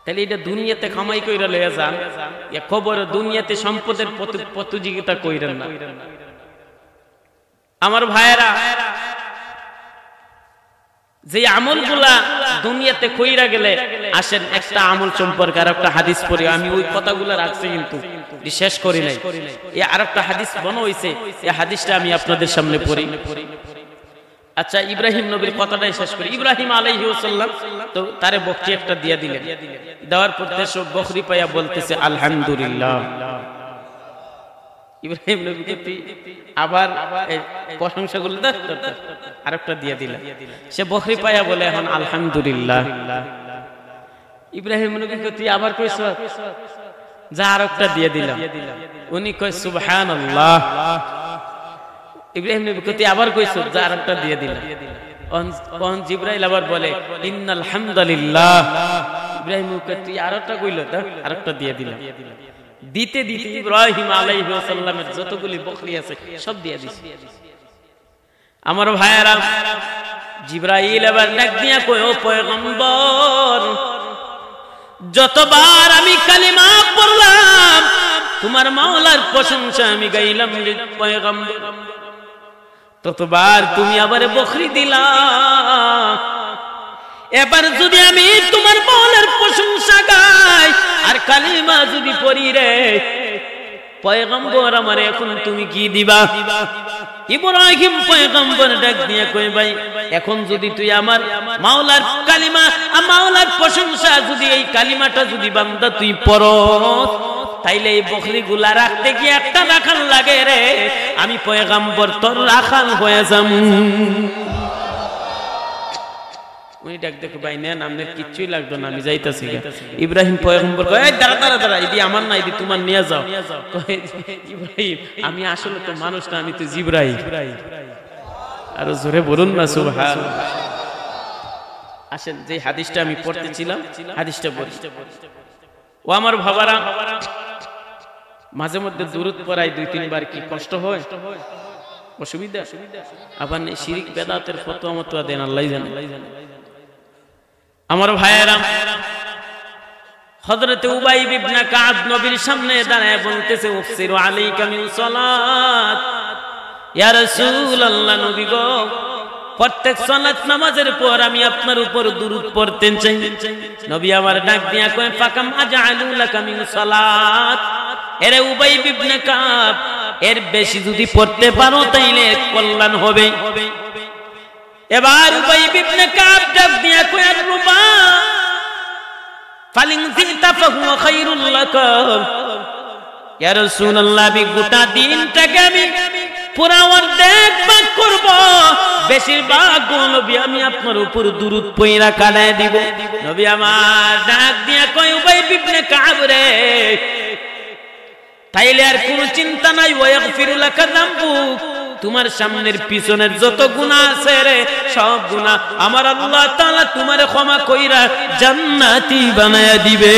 তাহলে এটা দুনিয়াতে কামাই কইরা লইয়া যান, ইয়া কবরে দুনিয়াতে সম্পদের প্রতি-, প্রতিযোগিতা কইরেন না। আমার ভাইয়েরা, যে আমলগুলা দুনিয়াতে কইরা গেলে, আসেন একটা আমল সম্পর্কে আর একটা হাদিস পড়ি, আমি ওই কথাগুলা রাখছি কিন্তু এটি শেষ করি নাই। এই আর একটা হাদিস মনে হইছে, এই হাদিসটা আমি আপনাদের সামনে পড়ি। আচ্ছা, ইব্রাহিম নবীর কথাটাই শেষ করি। ইব্রাহিম আলাইহিস সালাম তো তারে বকরি একটা দিয়া দিলেন, দেওয়ার পর সে বকরি পাইয়া বলতেছে, "আলহামদুলিল্লাহ।" ইব্রাহিম নবী কতি আবার এই প্রশংসাগুলো দে, আরেকটা দিয়া দিলেন। সে বকরি পাইয়া বলে, "এখন আলহামদুলিল্লাহ।" ইব্রাহিম নবী কতি আবার কইছ, "যা, আরেকটা দিয়া দিলাম।" উনি কয়, "সুবহানাল্লাহ।" ইব্রাহিম নবী কতি আবার কইছ, "যা, আরেকটা দিয়া দিলাম।" অন, অন জিব্রাইল আবার বলে, "ইন্নাল হামদালিল্লাহ।" ইব্রাহিম কয়, "তুই আরেকটা কইল তো, আরেকটা দিয়া দিলাম।" দিতে দিতে ইব্রাহিম আলাইহিস সালামের যতগুলি বকরি আছে, সব দিয়া দিছে। আমার ভাইয়েরা, জিব্রাইল আবার ডাক দিয়া কয়, "ও পয়গম্বর, যতবার আমি কালিমা পড়লাম, তোমার মাওলার প্রশংসা আমি গাইলাম রে পয়গম্বর, ততবার তুমি আমারে বকরি দিলা। এবার যদি আমি তোমার মাওলার প্রশংসা গাই আর কালিমা যদি পড়ি রে পয়গম্বর, আমারে এখন তুমি কি দিবা?" ইব্রাহিম পয়গম্বর ডাক দিয়া কয়, "ভাই, এখন যদি তুই আমার মাওলার কালিমা, আর মাওলার প্রশংসা, যদি এই কালিমাটা যদি বান্দা তুই পড়স, তাইলে এই বকরিগুলা রাখতে গিয়া একটা রাখাল লাগে রে, আমি পয়গম্বর তোর রাখাল হয়ে যাম।" উনি ডাক দেখো, "ভাই নেন, আপনার কিচ্ছুই লাগতো না, আমি যাইতাছি গা।" ইব্রাহিম পয়গম্বর কয়, "এই দাঁড়া, দাঁড়া, দাঁড়া, ইদি আমার না, ইদি তোমার, নিয়ে যাও।" কয়, "ইব্রাহিম, আমি আসলে তো মানুষ না, আমি তো জিব্রাইল।" আরো জোরে বলুন না, সুবহান। আসেন, যে হাদিসটা আমি পড়তেছিলাম, হাদিসটা বলি। ও আমার বাবারা, মাঝে মধ্যে দুরূদ পড়াই দুই তিনবার, কি কষ্ট হয়, অসুবিধা? আবার নেই, শিরিক বেদাতের ফতোয়া মতোয়া দেন, আল্লাহ জানে। আমার ভাইয়েরা, হযরতে উবাই ইবনে কাব নবীর সামনে দাঁড়ায় বলতেছে, "উকসিরু আলাইকা মিন সালাত।" ইয়া রাসূলুল্লাহ, নবী গো, প্রত্যেক সালাত নামাজের পর আমি আপনার উপর দুরূদ পড়তে চাই। নবী আমার ডাক দিয়া কয়, "ফাকাম আজআলু লাকা মিন সালাত।" এরে উবাই ইবনে কাব, এর বেশি যদি পড়তে পারো তাইলে কল্যাণ হবে। এবার উবাই ইবনে কাব ডাক দিয়া কয়, "আর রুবা ফালিং জিতা ফাহুয়া খাইরুল লাকা।" ইয়া রাসূলুল্লাহ, আমি গোটা দিনটাকে আমি পুরা অর্ধেক ভাগ করব, বেশিরভাগ গো নবী আমি আপনার উপর দুরূদ পড়িয়া কাটায় দিব। নবী আমার ডাক দিয়া কয়, "উবাই ইবনে কাব রে, তাইলে আর কোনো চিন্তা নাই, ওয়া ইয়াগফিরু লাকা যামবুক, তোমার সামনের পিছনের যত গুনাহ আছে রে, সব গুনাহ আমার আল্লাহ তাআলা তোমারে ক্ষমা কইরা জান্নাতি বানায়া দিবে।"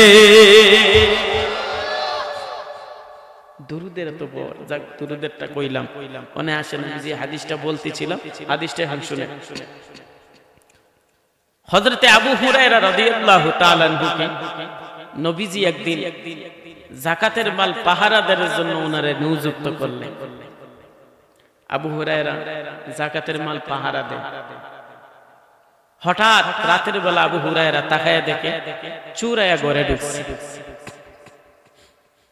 দুরূদের তো বড়, যাক, দুরূদেরটা কইলাম। মনে আসে না, যে হাদিসটা বলতেছিলাম, হাদিসটা এখন শুনে। হযরতে আবু হুরায়রা রাদিয়াল্লাহু তাআলা আনহুকে নবীজি একদিন যাকাতের মাল পাহারাদারের জন্য ওনারে নিযুক্ত করলেন। আবু হুরায়রা যাকাতের মাল পাহারা দেয়। হঠাৎ রাতের বেলা আবু হুরায়রা তাকায় দেখে চুর আইয়া ঘরে ঢুকছে।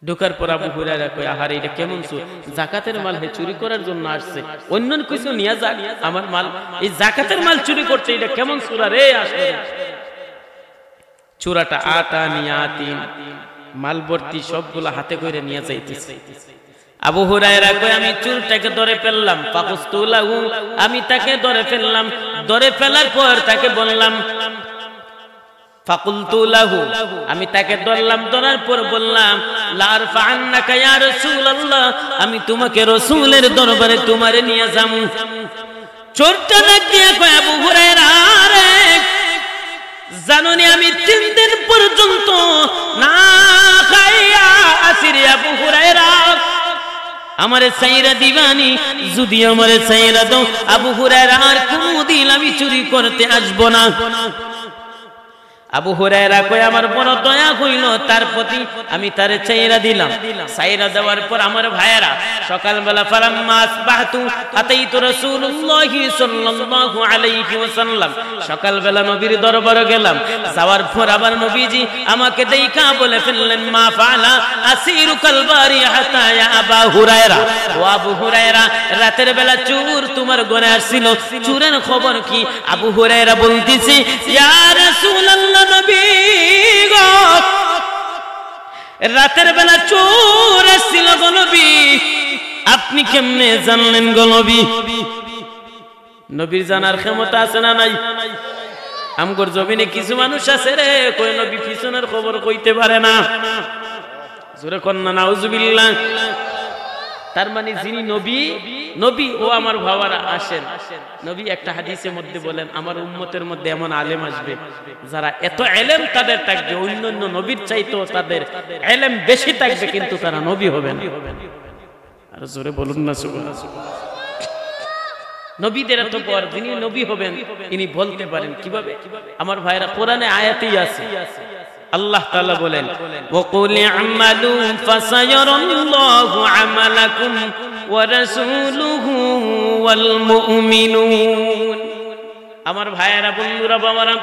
ঢুকার পর আবু হুরায়রা কয়, "আহারে, এটা কেমন চুর? জাকাতের মাল হে চুরি করার জন্য আসছে, অন্য কিছু নিয়ে যাক, আমার মাল, এই জাকাতের মাল চুরি করছে, এটা কেমন চুরা রে আসলে?" চুরাটা আতা নিয়াতিন, মাল ভর্তি সবগুলা হাতে করে নিয়ে যাইতেছে। আবু হুরায়রা কয়, "আমি চুরটাকে ধরে ফেললাম, ফাকুস্তু লাহু, আমি তাকে ধরে ফেললাম, ধরে ফেলার পর তাকে বললাম, ফাকুলতু লাহু, আমি তাকে ধরলাম, ধরার পর বললাম, লা আরফাআন্নাকা ইয়া রাসূলুল্লাহ, আমি তোমাকে রসুলের দরবারে তোমারে নিয়ে যামু।" চোরটা ডাক দিয়া কয়, "আবু হুরায়রা রে, জানো নি আমি তিন দিন পর্যন্ত না খাইয়া আছি রে আবু হুরায়রা, আমারে ছাইড়া দিবানি? যদি আমারে ছাইড়া দাও, আবু হুরায়রা, আর কোনোদিন আমি চুরি করতে আসবো না।" আবু হুরায়রা কয়, "আমার বড় দয়া হইল তার প্রতি, আমি তারে ছাইড়া দিলাম।" ছাইড়া দেওয়ার পর আমার ভাইয়েরা, সকালবেলা ফালাম্মা আসবাহতু আতাইতু রাসূলুল্লাহি সাল্লাল্লাহু আলাইহি ওয়াসাল্লাম, সকালবেলা নবীর দরবারে গেলাম। যাওয়ার পর আবার নবীজি আমাকে দেখা বলে ফেললেন, "মা ফাআলা আসিরুকাল বারিহাতা ইয়া আবা হুরায়রা।" ও আবু হুরায়রা, রাতের বেলা চুর তোমার ঘরে আসছিল, চুরের খবর কি? আবু হুরায়রা বলতেছে, "ইয়া রাসূলুল্লাহ, নবী গো, রাতের বেলা চুর আসছিল গো নবী, আপনি কেমনে জানলেন গো নবী?" নবীর জানার ক্ষমতা আছে না নাই? আমগর জমিনে কিছু মানুষ আছে রে, কয় নবী পিছনের খবর কইতে পারে না। জোরে কন না, নাউজুবিল্লাহ। তার মানে যিনি নবী, নবী, ও আমার ভাইরা আসেন, নবী একটা হাদিসের মধ্যে বলেন, আমার উম্মতের মধ্যে এমন আলেম আসবে, যারা এত এলেম তাদের থাকবে, অন্যান্য নবীর চাইতেও তাদের এলেম বেশি থাকবে, কিন্তু তারা নবী হবে না। আর জোরে বলুন না, সুবহানাল্লাহ। নবীদের এত বর, যিনি নবী হবেন, তিনি বলতে পারেন। কিভাবে? আমার ভাইরা, কোরআনে আয়াতেই আছে, আল্লাহ তাআলা বলেন, "ওয়া কুল ই'মালু ফাসায়ারাল্লাহু আমালাকুম ওয়া রাসূলুহু ওয়াল মুমিনুন।" আমার ভাইয়েরা, বন্ধুরা, বাবারা,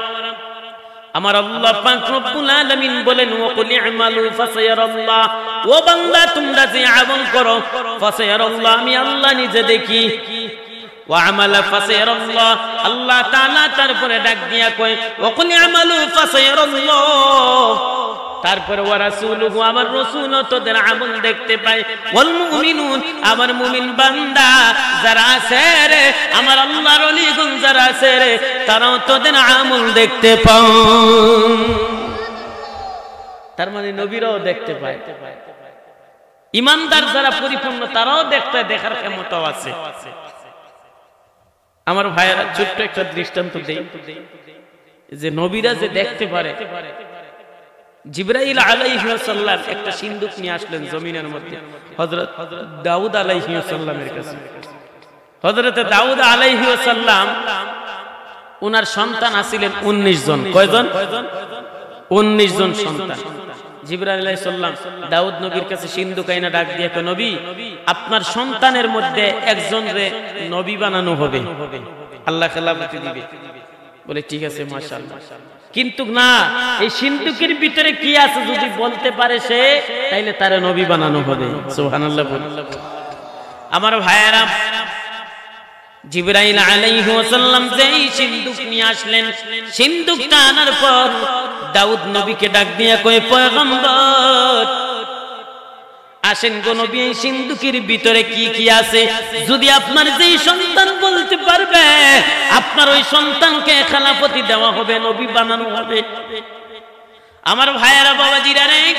আমার আল্লাহ পাক রব্বুল আলামিন বলেন, "ওয়া কুল ই'মালু ফাসায়ারাল্লাহ।" ও বান্দা, তোমরা যে আমল করো, ফাসায়ারাল্লাহ, আমি আল্লাহ নিজে দেখি। ওয়া আমালা ফাসায়ারাল্লাহ, আল্লাহ তাআলা তারপরে ডাক দিয়া কয়, "ওয়া কুল ই'মালু ফাসায়ারাল্লাহ।" তারপরে ওয়া রাসূলুহু, আমার রাসূলও তোদের আমল দেখতে পায়। ওয়াল মুমিনুন, আমার মুমিন বান্দা যারা আছে রে, আমার আল্লাহর ওলিগুন যারা আছে রে, তারাও তোদের আমল দেখতে পায়। তার মানে নবীরাও দেখতে পায়। ইমানদার যারা পরিপূর্ণ, তারাও দেখতে, দেখার ক্ষমতাও আছে। আমার ভাইয়েরা, ছোট্ট একটা দৃষ্টান্ত দেই, যে নবীরা যে দেখতে পারে, জিবরাইল আলাইহিস সালাম একটা সিন্দুক নিয়ে আসলেন জমিনের মধ্যে, হযরত দাউদ আলাইহিস সালামের কাছে। হযরতে দাউদ আলাইহিস সালাম, ওনার সন্তান আছিলেন উনিশ জন। কয়জন? উনিশ জন সন্তান। জিবরাইল আলাইহিস সালাম দাউদ নবীর কাছে সিন্দুক আইনা ডাক দিয়ে কয়, "নবী, আপনার সন্তানের মধ্যে একজনরে নবী বানানো হবে, আল্লাহ খেলাফতি দিবে।" বলে, "ঠিক আছে, মাশাআল্লাহ, কিন্তু না, এই সিন্দুকের ভিতরে কি আছে যদি বলতে পারে সে, তাইলে তারে নবী বানানো হবে।" সুবহানাল্লাহ বল। আমার ভাইয়েরা, জিবরাইল আলাইহিস সালাম যেই সিন্দুক নিয়ে আসলেন, সিন্দুকটা আনার পর দাউদ নবীকে ডাক দিয়া কয়, "পয়গম্বর, আসেন গো নবী, এই সিন্দুকের ভিতরে কি কি আছে? যদি আপনার যেই সন্তান বলতে পারবে, আপনার ওই সন্তানকে খেলাফতি দেওয়া হবে, নবী বানানো হবে।" আমার ভাইয়েরা, বাবাজিরা রে,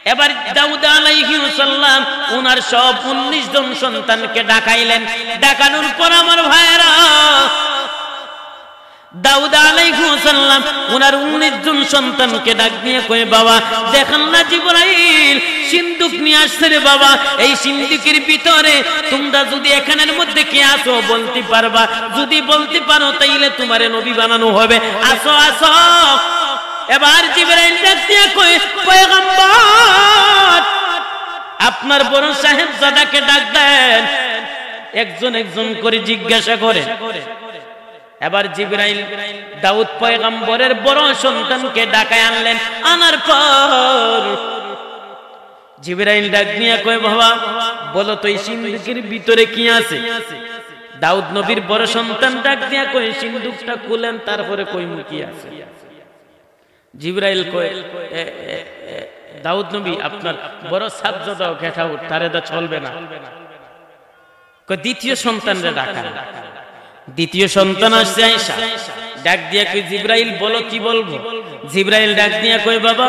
এবার দাউদ আলাইহিস সালাম ওনার সব উনিশ জন সন্তানকে ডাকাইলেন। ডাকানোর পর আমার ভাইয়েরা, দাউদ আলাইহিস সালাম ওনার উনিশ জন সন্তানকে ডাক দিয়ে কয়, "বাবা, দেখেন না জিবরাইল সিন্দুক নিয়ে আসছে রে বাবা, এই সিন্দুকের ভিতরে তোমরা যদি এখানের মধ্যে কে আছো বলতে পারবা, যদি বলতে পারো তাইলে তোমারে নবী বানানো হবে, আসো, আসো।" এবার জিবরাইল ডাক দিয়া কয়, "পয়গম্বর, আপনার বড় সাহেবজাদাকে ডাক দেন।" একজন একজন করে জিজ্ঞাসা করে। এবার জিবরাইল দাউদ পয়গম্বরের বড় সন্তানকে ডাকায় আনলেন। আনার পর জিবরাইল ডাক দিয়া কয়, "বাবা, বলো তো এই সিন্দুকের ভিতরে কি আছে?" দাউদ নবীর বড় সন্তান ডাক দিয়া কয়, "সিন্দুকটা খুলেন, তারপরে কইমু কি আছে।" জিবরাইল কয়, "এ, এ, এ, দাউদ নবী, আপনার বড় সাহেবজাদাও গেট আউট, তারে দা চলবে না।" কয়, "দ্বিতীয় সন্তানরে ডাকা।" দ্বিতীয় সন্তান আসছে আইসা, ডাক দিয়া কয়, "জিবরাইল, বলো, কি বলবো?" জিবরাইল ডাক দিয়া কয়, "বাবা,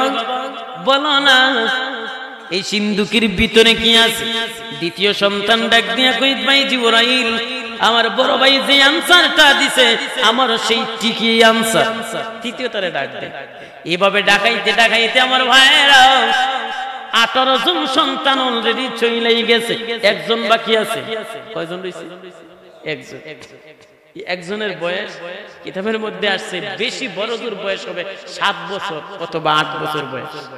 বলো না, এই সিন্দুকের ভিতরে কি আছে?" দ্বিতীয় সন্তান ডাক দিয়া কয়, "ভাই জিবরাইল, আমার বড় ভাই যে আনসারটা দিছে, আমারও সেই ঠিকই আনসার।" তৃতীয়টারে ডাক দেয়। এভাবে ডাকাইতে ডাকাইতে আমার ভাইয়েরা, আঠারো জন সন্তান already চইলাই গেছে, একজন বাকি আছে। কয়জন রইছে? একজন। এই একজনের বয়স, কিতাবের মধ্যে আসছে, বেশি বড় জোর বয়স হবে সাত বছর অথবা আট বছর বয়স।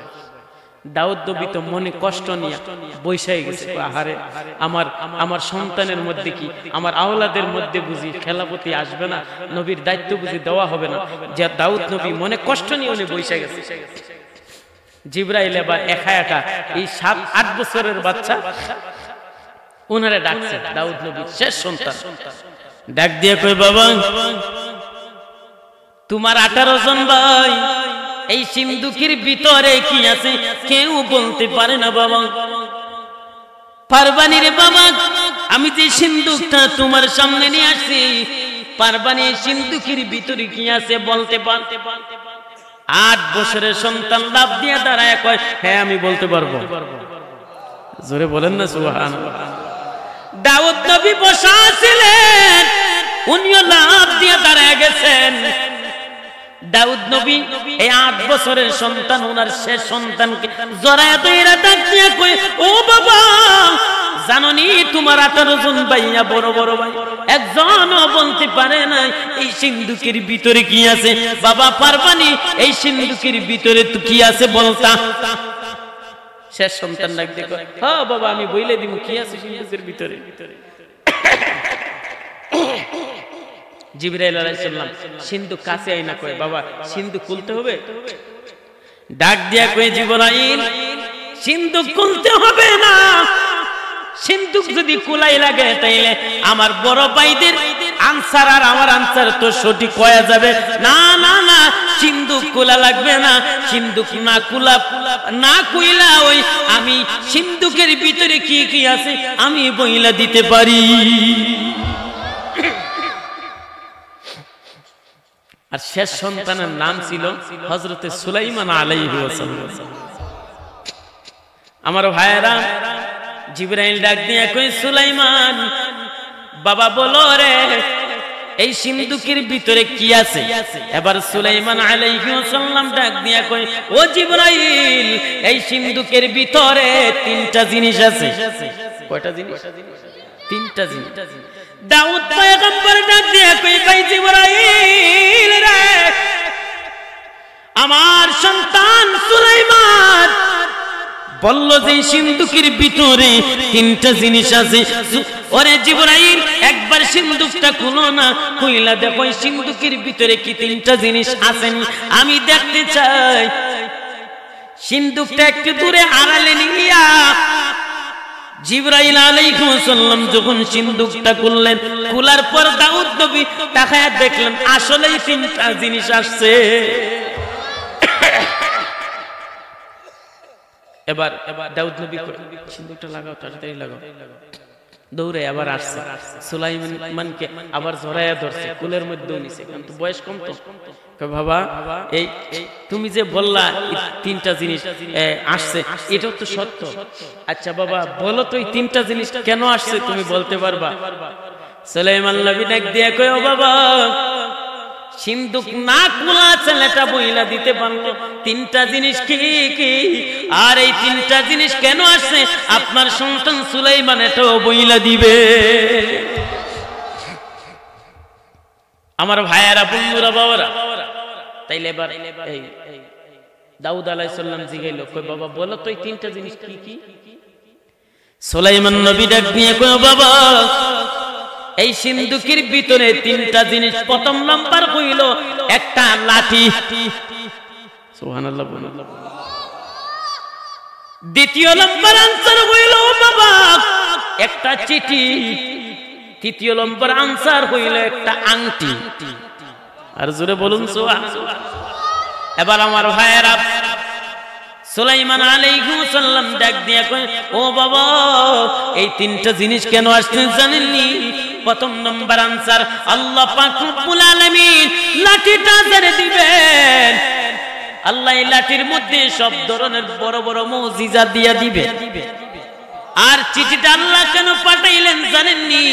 দাউদ নবী তো মনে কষ্ট নিয়া বইসাই গেছে, কয়, "আহারে, আমার, আমার সন্তানের মধ্যে কি, আমার আওলাদের মধ্যে বুঝি খেলাফতি আসবে না, নবীর দায়িত্ব বুঝি দেওয়া হবে না?" যে দাউদ নবী মনে কষ্ট নিয়ে উনি বইসা গেছে। জিবরাইল এবার একা একা এই সাত আট বছরের বাচ্চা ওনারে ডাকছে, দাউদ নবীর শেষ সন্তান। ডাক দিয়ে কয়, "বাবা, তোমার আঠারো জন ভাই, এই সিন্দুকের ভিতরে কি আছে কেউ বলতে পারে না বাবা। পারবানি রে বাবা, আমি যে সিন্দুকটা তোমার সামনে নিয়ে আসছি, পারবানি এই সিন্দুকের ভিতরে কি আছে বলতে পার?" আট বছরের সন্তান লাফ দিয়ে দাঁড়ায় কয়, "হ্যাঁ, আমি বলতে পারবো।" জোরে বলেন না সুবহানাল্লাহ। দাউদ নবী বসা ছিলেন, উনিও লাফ দিয়া দাঁড়ায় গেছেন। দাউদ নবী এই আট বছরের সন্তান, ওনার শেষ সন্তানকে জড়ায় ধইরা ডাক দিয়া কয়, "ও বাবা, জানো নি তুমার আঠারো জন ভাইয়া, বড় বড় ভাই, একজনও বলতে পারে নাই এই সিন্দুকের ভিতরে কি আছে। বাবা, পারবা নি এই সিন্দুকের ভিতরে তো কি আছে বলতা?" শেষ সন্তান ডাক দিয়া কয়, "হ্যাঁ বাবা, আমি বইলা দিমু কি আছে সিন্দুকের ভিতরে।" জিবরাইল আলাইহিস সালাম সিন্দুক কাছে আইনা কয়, "বাবা, সিন্দুক খুলতে হবে?" ডাক দিয়া কয়, "জিবরাইল, সিন্দুক খুলতে হবে না। সিন্দুক যদি খুলাই লাগে, তাইলে আমার বড় ভাইদের আনসার আর আমার আনসার তো সঠিক হয়ে যাবে। না, না, না, সিন্দুক খোলা লাগবে না। সিন্দুক না খোলা, না খুইলা ওই আমি সিন্দুকের ভিতরে কি কি আছে আমি বইলা দিতে পারি।" আর শেষ সন্তানের নাম ছিল হযরতে সুলাইমান আলাইহিস সালাম। আমার ভাইয়েরা, জিবরাইল ডাক দিয়া কয়, "সুলাইমান, বাবা বলো রে, এই সিন্দুকের ভিতরে কি আছে?" এবার সুলাইমান আলাইহিস সালাম ডাক দিয়া কয়, "ও জিবরাইল, এই সিন্দুকের ভিতরে তিনটা জিনিস আছে।" কয়টা জিনিস? তিনটা জিনিস। দাউদ পয়গম্বর ডাক দিয়া কয়, "ভাই জিবরাইল রে, আমার সন্তান সুলাইমান বলল যে সিন্দুকের ভিতরে তিনটা জিনিস আছে। সু-, ওরে জিবরাইল, একবার সিন্দুকটা খুলো না, খুইলা দেখো এই সিন্দুকের ভিতরে কি তিনটা জিনিস আছে নি, আমি দেখতে চাই।" সিন্দুকটা একটু দূরে আড়ালে নিয়া জিবরাইল আলাইহিস সালাম যখন সিন্দুকটা খুললেন, খোলার পর দাউদ নবী তাকায় দেখলেন আসলেই তিনটা জিনিস আসছে। এবার, এবার দাউদ নবী কয়, "সিন্দুকটা লাগাও, তাড়াতাড়ি লাগাও।" দৌড়ে আবার আসছে, সুলাইমানকে আবার জড়াইয়া ধরছে, কোলের মধ্যেও নিছে, কিন্তু বয়স কম তো। কয়, "বাবা, এই তুমি যে বললা এই তিনটা জিনিস, এ, আসছে, এটাও তো সত্য। আচ্ছা বাবা, বলো তো এই তিনটা জিনিস কেন আসছে, তুমি বলতে পারবা?" সুলাইমান নবী ডাক দিয়া কয়, "ও বাবা, সিন্দুক না খোলা ছেলেটা বইলা দিতে পারলো তিনটা জিনিস কি কি, আর এই তিনটা জিনিস কেন আসছে, আপনার সন্তান সুলাইমান এটাও বইলা দিবে।" আমার ভাইয়েরা, বন্ধুরা, বাবারা, তাইলে এবার এই দাউদ আলাইহিস সালাম জিগাইল, কয়, "বাবা, বলো তো এই তিনটা জিনিস কি কি?" সুলাইমান নবী ডাক দিয়া কয়, "বাবা, এই সিন্দুকের ভিতরে তিনটা জিনিস, প্রথম নাম্বার হইল একটা লাঠি।" সুবহানাল্লাহ বলুন। দ্বিতীয় নম্বর আনসার হইল, "ও বাবা, একটা চিঠি।" তৃতীয় নম্বর আনসার হইল একটা আংটি। আর জোরে বলুন সুবহানাল্লাহ। এবার আমার ভাইয়েরা, সুলাইমান আলাইহিস সালাম ডাক দিয়া কয়, "ও বাবা, এই তিনটা জিনিস কেন আসছে জানেননি?" প্রথম নম্বর আনসার, আল্লাহ পাক রব্বুল আলামিন লাঠিটা যারে দিবেন, আল্লাহ এই লাঠির মধ্যে সব ধরনের বড় বড় মুজিজা দিয়া দিবে। আর চিঠিটা আল্লাহ কেন পাঠাইলেন জানেননি?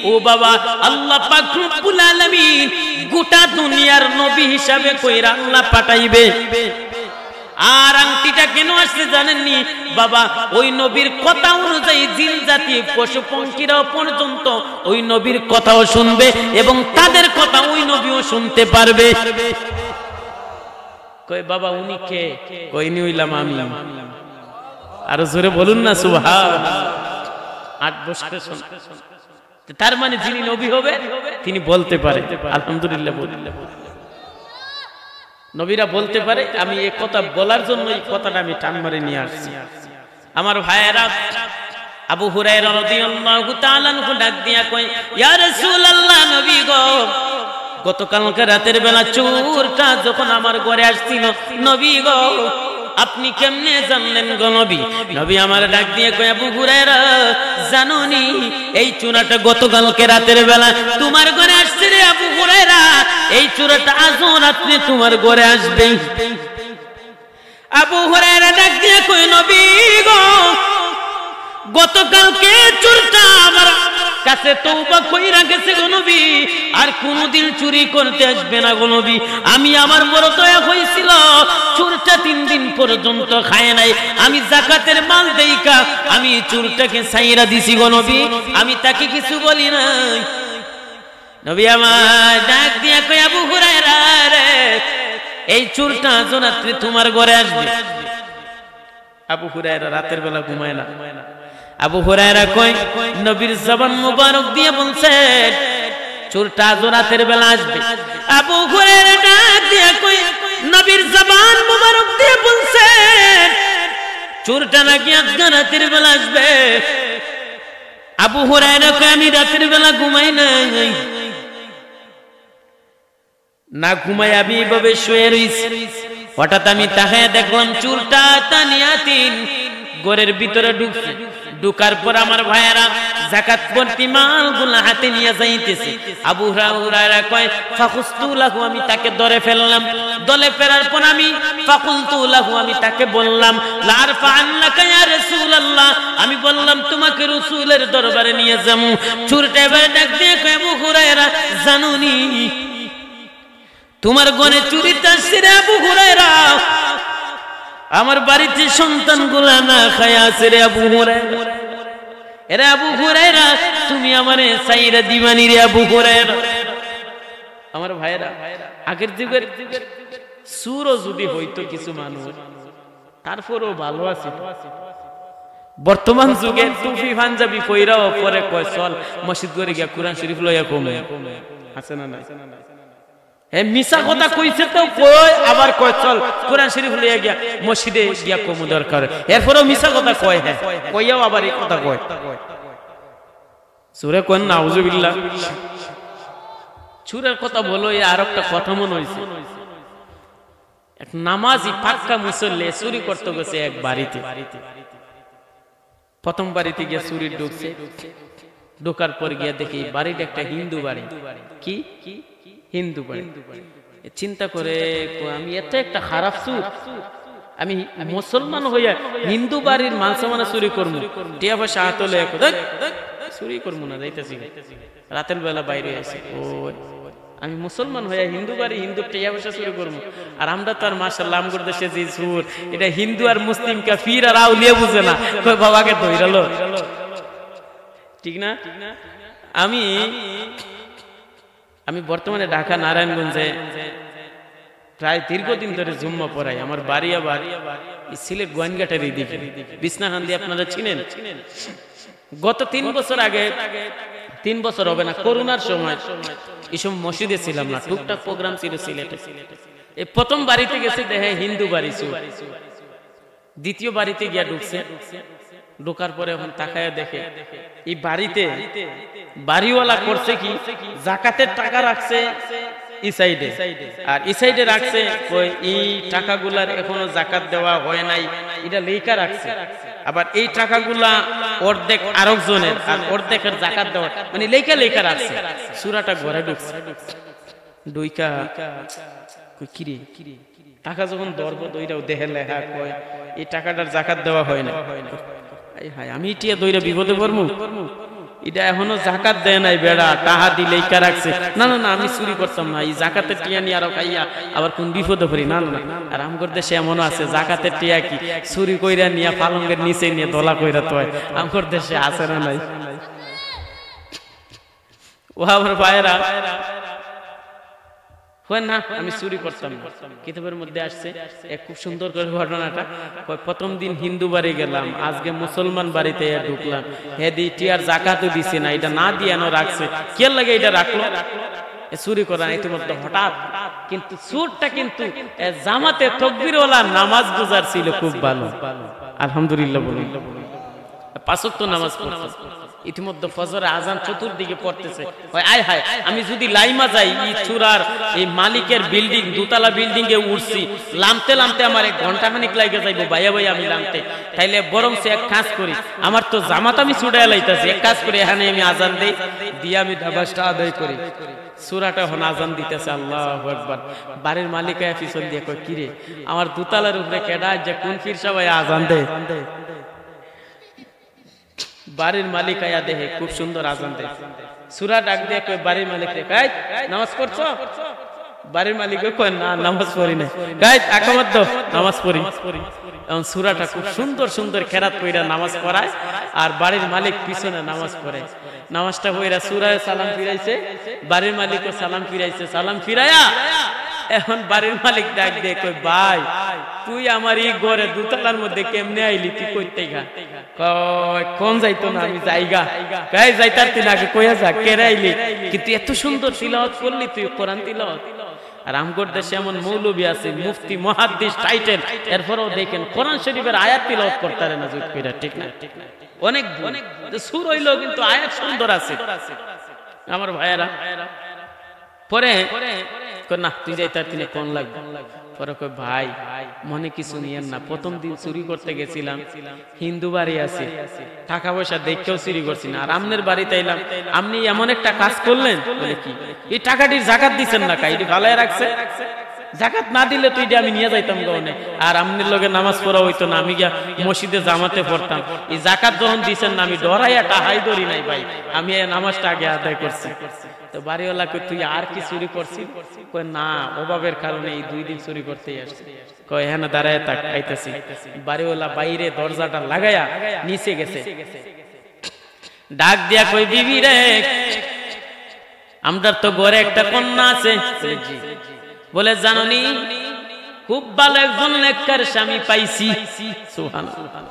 ও বাবা, আল্লাহ পাক রব্বুল আলামিন গোটা দুনিয়ার নবী হিসাবে কইরা আল্লাহ পাঠাইবে। আর আংটিটা কেন আসছে জানেননি? বাবা, ওই নবীর কথা অনুযায়ী জিন জাতি, পশু পঙ্খিরাও পর্যন্ত ওই নবীর কথাও শুনবে এবং তাদের কথা ওই নবীও শুনতে পারবে। কয়, "বাবা, উনি কে?" কয়, "ইনি হইলাম আমি।" আরো জোরে বলুন না, সুবহান। আট বছর শুন-, তার মানে যিনি নবী হবে, তিনি বলতে পারে। আলহামদুলিল্লাহ বলুন। নবীরা বলতে পারে, আমি এই কথা বলার জন্য এই কথাটা আমি টান মারি নিয়ে আসছি। আমার ভাইয়েরা, আবু হুরায়রা রাদিয়াল্লাহু তাআলা আনহু ডাক দিয়া কয়, "ইয়া রাসূলুল্লাহ, নবী গো, গতকালকে রাতের বেলা চোরটা যখন আমার ঘরে আসছিল, নবী গো, আপনি কেমনে জানলেন গো নবী?" নবী আমার ডাক দিয়ে কয়, "আবু হুরায়রা, জানো নি, এই চোরটা গতকালকে রাতের বেলা তোমার ঘরে আসছে রে আবু হুরায়রা, এই চোরটা আজও রাত্রে তোমার ঘরে আসবে।" আবু হুরায়রা ডাক দিয়া কয়, "নবী গো, গতকালকে চুরটা আমার কাছে তওবা কইরা গেছে গো নবী, আর কোনোদিন চুরি করতে আসবে না গো নবী। আমি আমার বড় দয়া হইছিল, চুরটা তিন দিন পর্যন্ত খায় নাই। আমি জাকাতের মাল দেইখা আমি চুরটাকে ছাইড়া দিছি গো নবী, আমি তাকে কিছু বলি নাই। নবী আমার ডাক দিয়া কয়, "আবু হুরায়রা রে, এই চুরটা আজ রাত্রে তোমার ঘরে আসবে।" আবু হুরায়রা রাতের বেলা ঘুমায় না। আবু হুরায়রা কয়, "নবীর জবান মুবারক দিয়ে বলছেন, চুরটা আজ রাতের বেলা আসবে।" আবু হুরায়রা ডাক দিয়া কয়, "নবীর জবান মুবারক দিয়ে বলছেন, চুরটা নাকি আজকে রাতের বেলা আসবে।" আবু হুরায়রা কয়, "আমি রাতের বেলা ঘুমাই নাই।" না ঘুমাই আমি এইভাবে শুয়ে রইছি। হঠাৎ আমি তাকায় দেখলাম চুরটা তানিয়াতিন ঘরের ভিতরে ঢুকছে। ঢুকার পর আমার ভাইয়েরা জাকাত ভর্তি মালগুলা হাতে নিয়া যাইতেছে। আবু হুরা-, হুরায়রা কয়, "ফাখুস্তু লাহু", আমি তাকে ধরে ফেললাম। ধরে ফেলার পর আমি ফাকুলতু লাহু, আমি তাকে বললাম, "লাআরফাআন্নাকা ইয়া রাসূলুল্লাহ", আমি বললাম, "তোমাকে রসুলের দরবারে নিয়ে যাবো।" চুরটা এবার ডাক দিয়ে কয়, "আবু হুরায়রা, জানো নি, তোমার ঘরে চুরিতে আসছে রে আবু হুরায়রা, আমার বাড়িতে সন্তানগুলা না খায় আছে রে আবু হুরায়রা। এরে আবু হুরায়রা, তুমি আমারে ছাইড়া দিবানি রে আবু হুরায়রা।" আমার ভাইরা, আগের যুগের চুরও যদি হইতো কিছু মানুষ, তারপরেও ভালো আছে। বর্তমান যুগে টুপি পাঞ্জাবি পইরাও পরে কয়, "চল, মসজিদ ঘরে গিয়া কোরআন শরীফ লইয়া কমু।" আছে না নাই? হে মিছা কথা কইছে তো কয়, আবার কয়, "চল, কোরআন শরীফ লইয়া গিয়া মসজিদে গিয়া কমু দরকার।" এরপরেও মিছা কথা কয়, হ্যাঁ, কইয়াও আবার এই কথা কয়। চুরে কয়, "নাউজুবিল্লাহ।" চুরের কথা বলো, এই আর একটা কথা মনে হইছে। এক নামাজি পাক্কা মুসল্লি চুরি করতে গেছে এক বাড়িতে। প্রথম বাড়িতে গিয়া চুরি ঢুকছে, ঢোকার পর গিয়া দেখে এই বাড়িটা একটা হিন্দু বাড়ি। কি? হিন্দু বাড়ি। এ চিন্তা করে, "কো, আমি এত একটা খারাপ চুর, আমি মুসলমান হইয়া হিন্দু বাড়ির মাল সামানা চুরি করমু, টিয়া পয়সা হাতে লইয়া কো, ধ্যাৎ, চুরি করমু না, যাইতাছি।" রাতের বেলা বাইরে আইছি, "ও, আমি মুসলমান হইয়া হিন্দু বাড়ি, হিন্দু টিয়া পয়সা চুরি করমু?" আর আমরা তো আর মাশাআল্লাহ আমগর দেশে যে চুর, এটা হিন্দু আর মুসলিম কা পীর আর আউলিয়া বুঝে না, কয়, "বাবাকে ধইরালো।" ঠিক না? আমি, আমি বর্তমানে ঢাকা নারায়ণগঞ্জে প্রায় দীর্ঘদিন ধরে জুম্মা পড়াই। আমার বাড়ি আবার এই সিলেট গোয়াইনঘাটের এই দিকে, বিছনাকান্দি আপনারা চিনেন। গত তিন বছর আগে, তিন বছর হবে না, করোনার সময় এই সময় মসজিদে ছিলাম না, টুকটাক প্রোগ্রাম ছিল সিলেটে। এই প্রথম বাড়িতে গেছি, দেখে হিন্দু বাড়ি চুর। দ্বিতীয় বাড়িতে গিয়া ঢুকছে, ঢোকার পরে এখন তাকায় দেখে এই বাড়িতে বাড়িওয়ালা করছে কি, জাকাতের টাকা রাখছে এই সাইডে, আর এই সাইডে রাখছে কই, "এই টাকাগুলার এখনো জাকাত দেওয়া হয় নাই", এটা লেখা রাখছে। আবার এই টাকাগুলা অর্ধেক আরক জনের, আর অর্ধেকের জাকাত দেওয়া, মানে লেখা লেখা রাখছে। চুরটা ঘরে ঢুকছে, ঢুইকা কই, "কিরে, টাকা যখন ধরবো, ধইরাও দেখে লেখা কয়, এই টাকাটার জাকাত দেওয়া হয় না।" আয় হায়, আমি টিয়া ধইরা বিপদে পড়মু? এটা এখনো জাকাত দেয় নাই বেটা, টাকা দি লেখা রাখছে। "না, না, না, আমি চুরি করতাম না, এই জাকাতের টিয়া নিয়া আরো খাইয়া আবার কোন বিপদে পড়ি।" না, না, না। আর আমগর দেশে এমনও আছে, জাকাতের টিয়া কি চুরি কইরা নিয়া পালঙ্গের নিচে নিয়া দলা কইরা থয়। আমগর দেশে আছে না নাই? ও আমার ভাইরা, কয়, "না, আমি চুরি করতাম না।" কিতাবের মধ্যে আসছে, এ, খুব সুন্দর করে ঘটনাটা। কয়, "প্রথম দিন হিন্দু বাড়ি গেলাম, আজকে মুসলমান বাড়িতে আইয়া ঢুকলাম। হে দি টিয়ার জাকাতও দিছে না, এটা না দিয়া এনো রাখছে। কিয়ার লাগি এটা রাখলো?" এ, চুরি করা ইতিমধ্যে হঠাৎ, কিন্তু চুরটা কিন্তু, এ, জামাতে তকবিরওয়ালা নামাজ গুজার ছিল খুব ভালো। আলহামদুলিল্লাহ বলুন। পাঁচ ওয়াক্ত নামাজ পড়তো। ইতিমধ্যে ফজরের আজান চতুর্দিকে পড়তেছে। কয়, "আয় হায়, আমি যদি লাইমা যাই, এই চুরার এই মালিকের বিল্ডিং, দোতলা বিল্ডিং এ উঠছি, লামতে লামতে আমার এক ঘন্টা খানিক লাগে যাইবো, বাইয়া বাইয়া আমি লামতে। তাইলে বরং সে এক কাজ করি, আমার তো জামাত আমি ছুটাই লাইতাছি, এক কাজ করি, এখানে আমি আজান দেই, দিয়ে আমি নামাজটা আদায় করি।" চুরটা এখন আজান দিতেছে, আল্লাহু আকবার। বাড়ির মালিক আইয়া পিছন দিয়ে কয়, "কিরে, আমার দোতলার উপরে কেডা, যে কোন পীর সাহেব আইয়া আজান দেয়?" বাড়ির মালিক আইয়া দেখে খুব সুন্দর আজান দেয়। সূরা ডাক দিয়া কয় বাড়ির মালিকরে, "এই, নামাজ পড়ছো?" বাড়ির মালিকে কয়, "না, নামাজ পড়ি নাই।" "এই, আকামত দাও, নামাজ পড়ি।" এখন সূরাটা খুব সুন্দর সুন্দর কেরাত পড়িয়া নামাজ পড়ায়, আর বাড়ির মালিক পিছনে নামাজ পড়ে। নামাজটা পড়িয়া সূরায় সালাম ফিরাইছে, বাড়ির মালিকও সালাম ফিরাইছে, সালাম ফিরাইয়া এখন বাড়ির মালিক ডাক দিয়া কয়, "ভাই, তুই আমার ই ঘরে দুতলার মধ্যে কেমনে আইলি? তুই কইতে গা?" কয়, "কোন যাইতো না, আমি যাইগা।" কয়, "যাইতার তুই না, আগে কইয়া যা, কেরে আইলি? কিন্তু এত সুন্দর তিলাওয়াত করলি তুই, কোরআন তিলাওয়াত।" আর আমগর দেশে এমন মৌলবী আছে, মুফতি, মুহাদ্দিস টাইটেল, এরপরেও দেখেন কোরআন শরীফের আয়াত তিলাওয়াত করতারে না, জুট কইরা, ঠিক না? অনেক ভুল। তো সুর হইলেও কিন্তু আয়াত সুন্দর আছে। আমার ভাইয়েরা, পরে কয়, "না, তুই যাইতার তিনে কোন লাগবে?" পরে কয়, "ভাই, মনে কিছু নিয়েন না, প্রথম দিন চুরি করতে গেছিলাম, হিন্দু বাড়ি আছে, টাকা পয়সা দেখেও চুরি করছি না, আর আমনের বাড়িতে আইলাম, আপনি এমন একটা কাজ করলেন।" বলে, "কি?" "এই টাকাটির জাকাত দিছেন না, কাইটি ফালায় রাখছে, জাকাত না দিলে তো এটা আমি নিয়ে যাইতাম গনে, আর আমনের লগে নামাজ পড়া হইতো না, আমি গিয়া মসজিদে জামাতে পড়তাম, এই জাকাত যখন দিছেন না, আমি ডরাইয়া টাহাই ধরি নাই ভাই, আমি এই নামাজটা আগে আদায় করছি।" তো বাড়িওয়ালা কয়, "তুই আর কি চুরি করছিস?" কয়, "না, অভাবের কারণে এই দুই দিন চুরি করতেই আসছি।" কয়, "হ্যাঁ, না, দাঁড়ায় থাক, আইতাছি।" বাড়িওয়ালা বাইরে দরজাটা লাগাইয়া নিচে গেছে, ডাক দিয়া কয়, "বিবি রে, আমরার তো ঘরে একটা কন্যা আছে।" বলে, "জি।" বলে, "জানো নি, খুব ভালো একজন নেককার স্বামী পাইছি।" সুবহানাল্লাহ।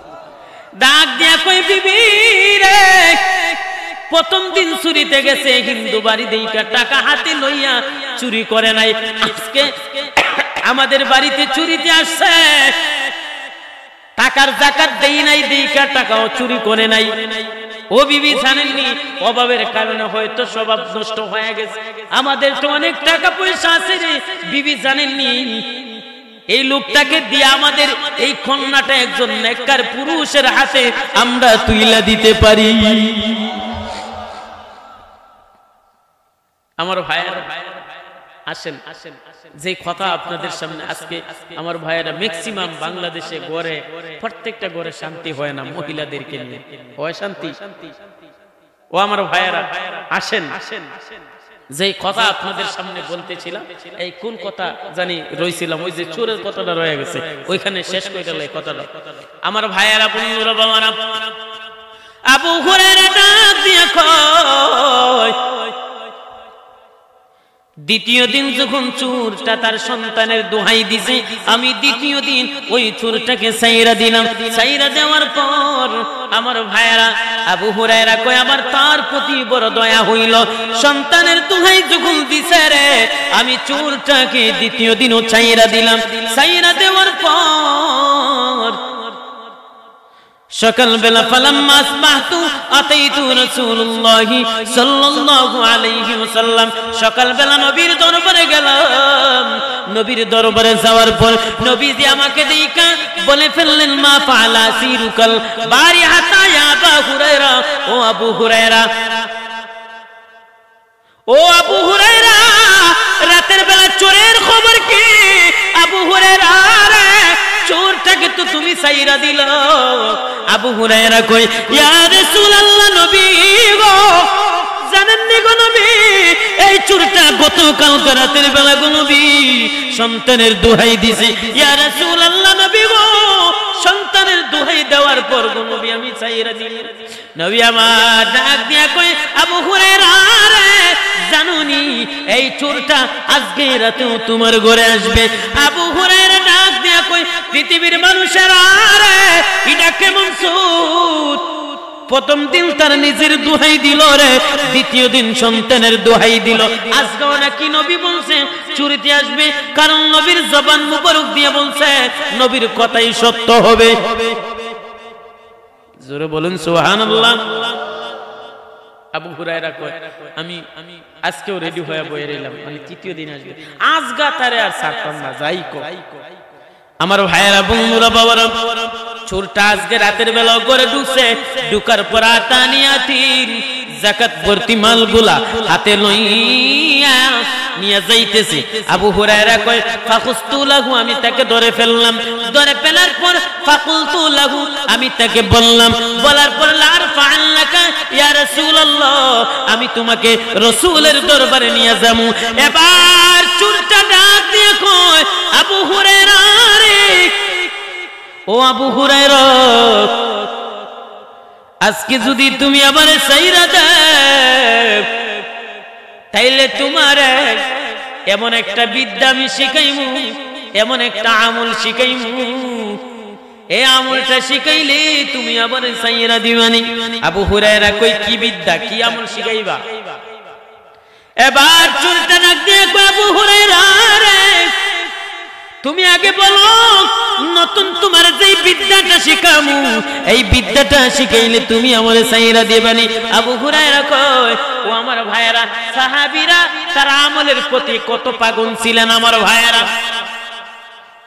ডাক দিয়া কয়, "বিবি রে, প্রথম দিন চুরিতে গেছে, হিন্দু বাড়ি দেইখা টাকা হাতে লইয়া চুরি করে নাই, আজকে আমাদের বাড়িতে চুরিতে আসছে, টাকার জাকাত দেই নাই দেইখা টাকাও চুরি করে নাই।" ও বিবি, জানেননি, অভাবের কারণে হয়তো স্বভাব নষ্ট হয়ে গেছে। আমাদের তো অনেক টাকা পয়সা আছে রে, বিবি, জানেননি, এই লোকটাকে দিয়ে আমাদের এই কন্যাটা একজন নেককার পুরুষের হাতে আমরা তুইলা দিতে পারি। আমার ভাইয়েরা, আসেন, যে কথা আপনাদের সামনে আজকে, আমার ভাইয়েরা, ম্যাক্সিমাম বাংলাদেশে ঘরে, প্রত্যেকটা ঘরে শান্তি হয় না মহিলাদেরকে নিয়ে। হয় শান্তি? ও আমার ভাইয়েরা, আসেন, যেই কথা আপনাদের সামনে বলতেছিলাম, এই কোন কথা জানি রইছিলাম, ওই যে চোরের কথাটা রয়ে গেছে, ওইখানে শেষ করে গেল এই কথাটা। আমার ভাইয়েরা, বন্ধুরা, বাবারা, আবু হুরায়রা ডাক দিয়া কয়, দ্বিতীয় দিন যখন চোরটা তার সন্তানের দোহাই দিছে, আমি দ্বিতীয় দিন ওই চোরটাকে ছাইরা দিলাম। ছাইরা দেওয়ার পর আমার ভাইয়েরা, আবু হুরায়রা কয়, আমার তার প্রতি বড় দয়া হইল। সন্তানের দোহাই যখন দিছে রে, আমি চোরটাকে দ্বিতীয় দিনও ছাইরা দিলাম। ছাইরা দেওয়ার পর সকালবেলা, ফালাম্মা আসবাহতু আতাইতু রাসূলুল্লাহি সাল্লাল্লাহু আলাইহি ওয়াসাল্লাম, সকালবেলা নবীর দরবারে গেলাম। নবীর দরবারে যাওয়ার পর নবীজি আমাকে দেইখা বলে ফেললেন, "মা ফাআলা আসিরুকাল বারিহাতা ইয়া আবা হুরায়রা।" ও আবু হুরায়রা, ও আবু হুরায়রা, রাতের বেলা চোরের খবর কি? আবু হুরায়রা রে, চোরটাকে তো তুমি ছাইরা দিলাও। আবু হুরায়রা কয়, ইয়া রাসূলুল্লাহ, নবী গো, জানেননি গো নবী, এই চোরটা গতকালকে রাতের বেলা গো নবী সন্তানের দোহাই দিছে। ইয়া রাসূলুল্লাহ, নবী গো, সন্তানের দোহাই দেওয়ার পর গো নবী আমি ছাইরা দিলাম। নবী আমার ডাক দিয়া কয়, আবু হুরায়রা রে, জানো নি, এই চোরটা আজকে রাতেও তোমার ঘরে আসবে। আবু হুরায়রা ডাক দিয়া কয়, পৃথিবীর মানুষেরা রে, এটা কেমন চোর? প্রথম দিন তার নিজের দোহাই দিল রে, দ্বিতীয় দিন সন্তানের দোহাই দিল, আজকেও নাকি নবী বলছে চুরিতে আসবে, কারণ নবীর জবান মুবারক দিয়ে বলছে, নবীর কথাই সত্য হবে। জোরে বলুন সুবহানাল্লাহ। আবু হুরায়রা কয়, আমি, আমি আজকেও রেডি হয়ে বয়ে রইলাম, মানে তৃতীয় দিন আসবে। আজগা তারে আর ছাড়তাম না, যাই কো। আমার ভাইয়েরা, বন্ধুরা, বাবারা, চোরটা আজকে রাতের বেলা ঘরে ঢুকছে, ঢুকার পর আতানি আতিন, জাকাত ভর্তি মালগুলা হাতে লইয়া নিয়া যাইতেছে। আবু হুরায়রা কয়, "ফাখুস্তু লাহু", আমি তাকে ধরে ফেললাম। ধরে ফেলার পর ফাকুলতু লাহু, আমি তাকে বললাম, বলার পর, "লাআরফাআন্নাকা ইয়া রাসূলুল্লাহ", আমি তোমাকে রসুলের দরবারে নিয়ে যামু। এবার চোরটা ডাক দিয়া কয়, "আবু হুরায়রা রে, ও আবু হুরায়রা, আজকে যদি তুমি আমারে ছাইরা দেও, তাইলে তোমারে এমন একটা বিদ্যা আমি শিখাইমু, এমন একটা আমল শিখাইমু, এই আমলটা শিখাইলে তুমি আমারে ছাইরা দিবানি। আবু হুরায়রা কয়, "কি বিদ্যা, কি আমল শিখাইবা?" এবার চোরটা ডাক দিয়া কয়, "আবু হুরায়রা রে, তুমি আগে বলো, নতুন তোমার যেই বিদ্যাটা শিখামু, এই বিদ্যাটা শিখাইলে তুমি আমারে ছাইরা দিবানি।" আবু হুরায়রা কয়, ও আমার ভাইয়েরা, সাহাবীরা তারা আমলের প্রতি কত পাগল ছিলেন আমার ভাইয়েরা।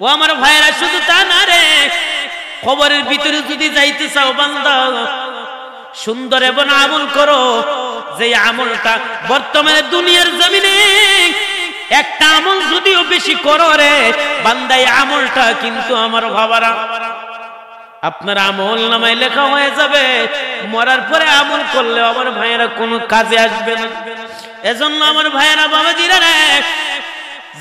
ও আমার ভাইয়েরা, শুধু তা না রে, কবরের ভিতরে যদি যাইতে চাও বান্দা, সুন্দর এমন আমল করো, যে আমলটা বর্তমানে দুনিয়ার জমিনে একটা আমল যদিও বেশি করো রে বান্দা, এই আমলটা কিন্তু আমার ভাইয়েরা, আপনার আমল নামায় লেখা হয়ে যাবে। মরার পরে আমল করলে আমার ভাইয়েরা কোনো কাজে আসবে না। এজন্য আমার ভাইয়েরা, বাবাজিরা রে,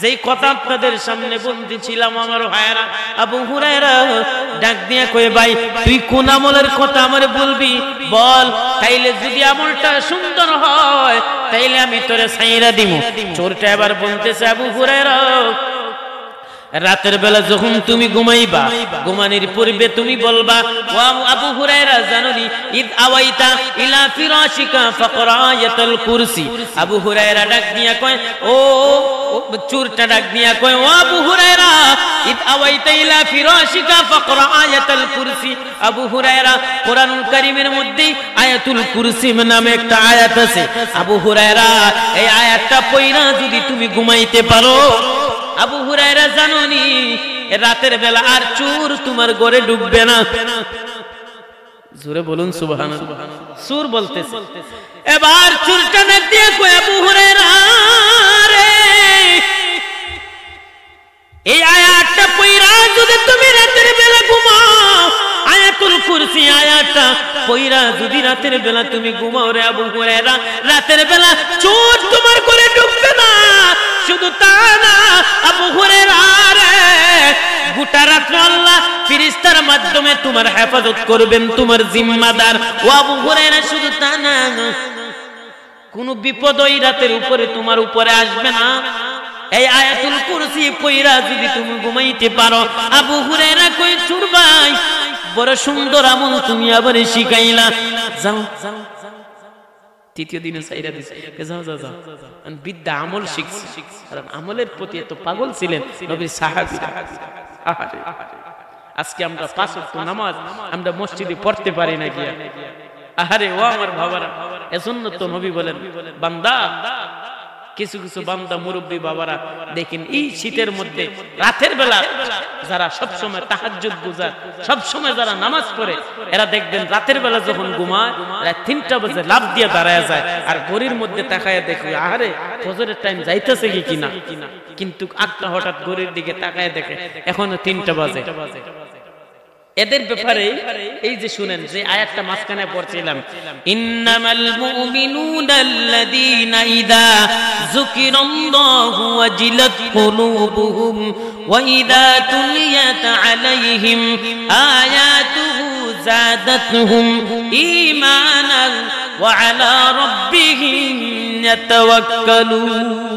যেই কথা আপনাদের সামনে বলতেছিলাম, আমার ভাইয়েরা, আবু হুরায়রা ডাক দিয়া কয়, "ভাই, তুই কোন আমলের কথা আমারে বলবি? বল, তাইলে যদি আমলটা সুন্দর হয়, তাইলে আমি তোরে ছাইরা দিমু।" চোরটা এবার বলতেছে, "আবু হুরায়রা, রাতের বেলা যখন তুমি ঘুমাইবা, ঘুমানির পূর্বে তুমি বলবা, ও আবু, আবু হুরায়রা, জানো নি, ইদ আওয়াইতা ইলা ফিরাশিকা ফাকরা আয়াতাল কুরসি।" আবু হুরায়রা ডাক দিয়া কয়, ও, ও, চোরটা ডাক দিয়া কয়, "ও আবু হুরায়রা, ইদ আওয়াইতা ইলা ফিরাশিকা ফাকরা আয়াতাল কুরসি।" আবু হুরায়রা, কোরআনুল কারীমের মধ্যে আয়াতুল কুরসি নামে একটা আয়াত আছে। আবু হুরায়রা, এই আয়াতটা পইরা যদি তুমি ঘুমাইতে পারো, আবু হুরায়রা, জানো নি, রাতের বেলা আর চোর তোমার ঘরে ঢুকবে না। জোরে বলুন সুবহানাল্লাহ। চোর বলতেছে। এবার চোরটা ডাক দিয়া কয়, "আবু হুরায়রা রে, এই আয়াতটা পইরা যদি তুমি রাতের বেলা ঘুমাও, আয়াতুল কুরসি আয়াতটা পইরা যদি রাতের বেলা তুমি ঘুমাও রে আবু হুরায়রা, রাতের বেলা চোর তোমার ঘরে ঢুকবে না।" শুধু তা না, আবু হুরায়রা রে, গোটা রাত্র আল্লাহ ফিরিস্তার মাধ্যমে তোমার হেফাজত করবেন, তোমার জিম্মাদার। ও আবু হুরায়রা, শুধু তা না, কোনো বিপদ ওই রাতের উপরে তোমার উপরে আসবে না। এই আয়াতুল কুরসি পইরা যদি তুমি ঘুমাইতে পারো, আবু হুরায়রা কয়, "চোর ভাই, বড় সুন্দর আমল তুমি আমারে শিখাইলা, যাও।" তৃতীয় দিনে ছাইরা দিছে, "যাও, যাও, যাও, আমি বিদ্যা আমল শিখছি।" কারণ আমলের প্রতি এত পাগল ছিলেন নবীর সাহাবীরা। আহারে, আজকে আমরা পাঁচ ওয়াক্ত নামাজ আমরা মসজিদে পড়তে পারি না গিয়া। আহারে, ও আমার ভাইয়েরা, এজন্য তো নবী বলেন, বান্দা, কিছু কিছু বান্দা মুরব্বী বাবারা দেখেন, এই শীতের মধ্যে রাতের বেলা যারা সবসময় তাহাজ্জুদ গুজার, সবসময় যারা নামাজ পড়ে, এরা দেখবেন রাতের বেলা যখন ঘুমায়, রাত তিনটা বাজে লাফ দিয়া দাঁড়ায় যায়, আর ঘড়ির মধ্যে তাকায় দেখে, আহারে, ফজরের টাইম যাইতেছে কি কিনা। কিন্তু আটটা হঠাৎ ঘড়ির দিকে তাকায় দেখে এখনো তিনটা বাজে। এদের ব্যাপারে এই যে শুনেন, যে আয়াতটা মাঝখানে পড়ছিলাম, "ইন্নামাল মুমিনুনাল্লাযীনা ইযা যুকিরাল্লাহু ওয়াজিলাত কুলুবুহুম ওয়া ইযা তুলিয়াত আলাইহিম আয়াতুহু যাদাতহুম ঈমানান ওয়া আলা রাব্বিহিম ইয়াতাওয়াক্কালুন।"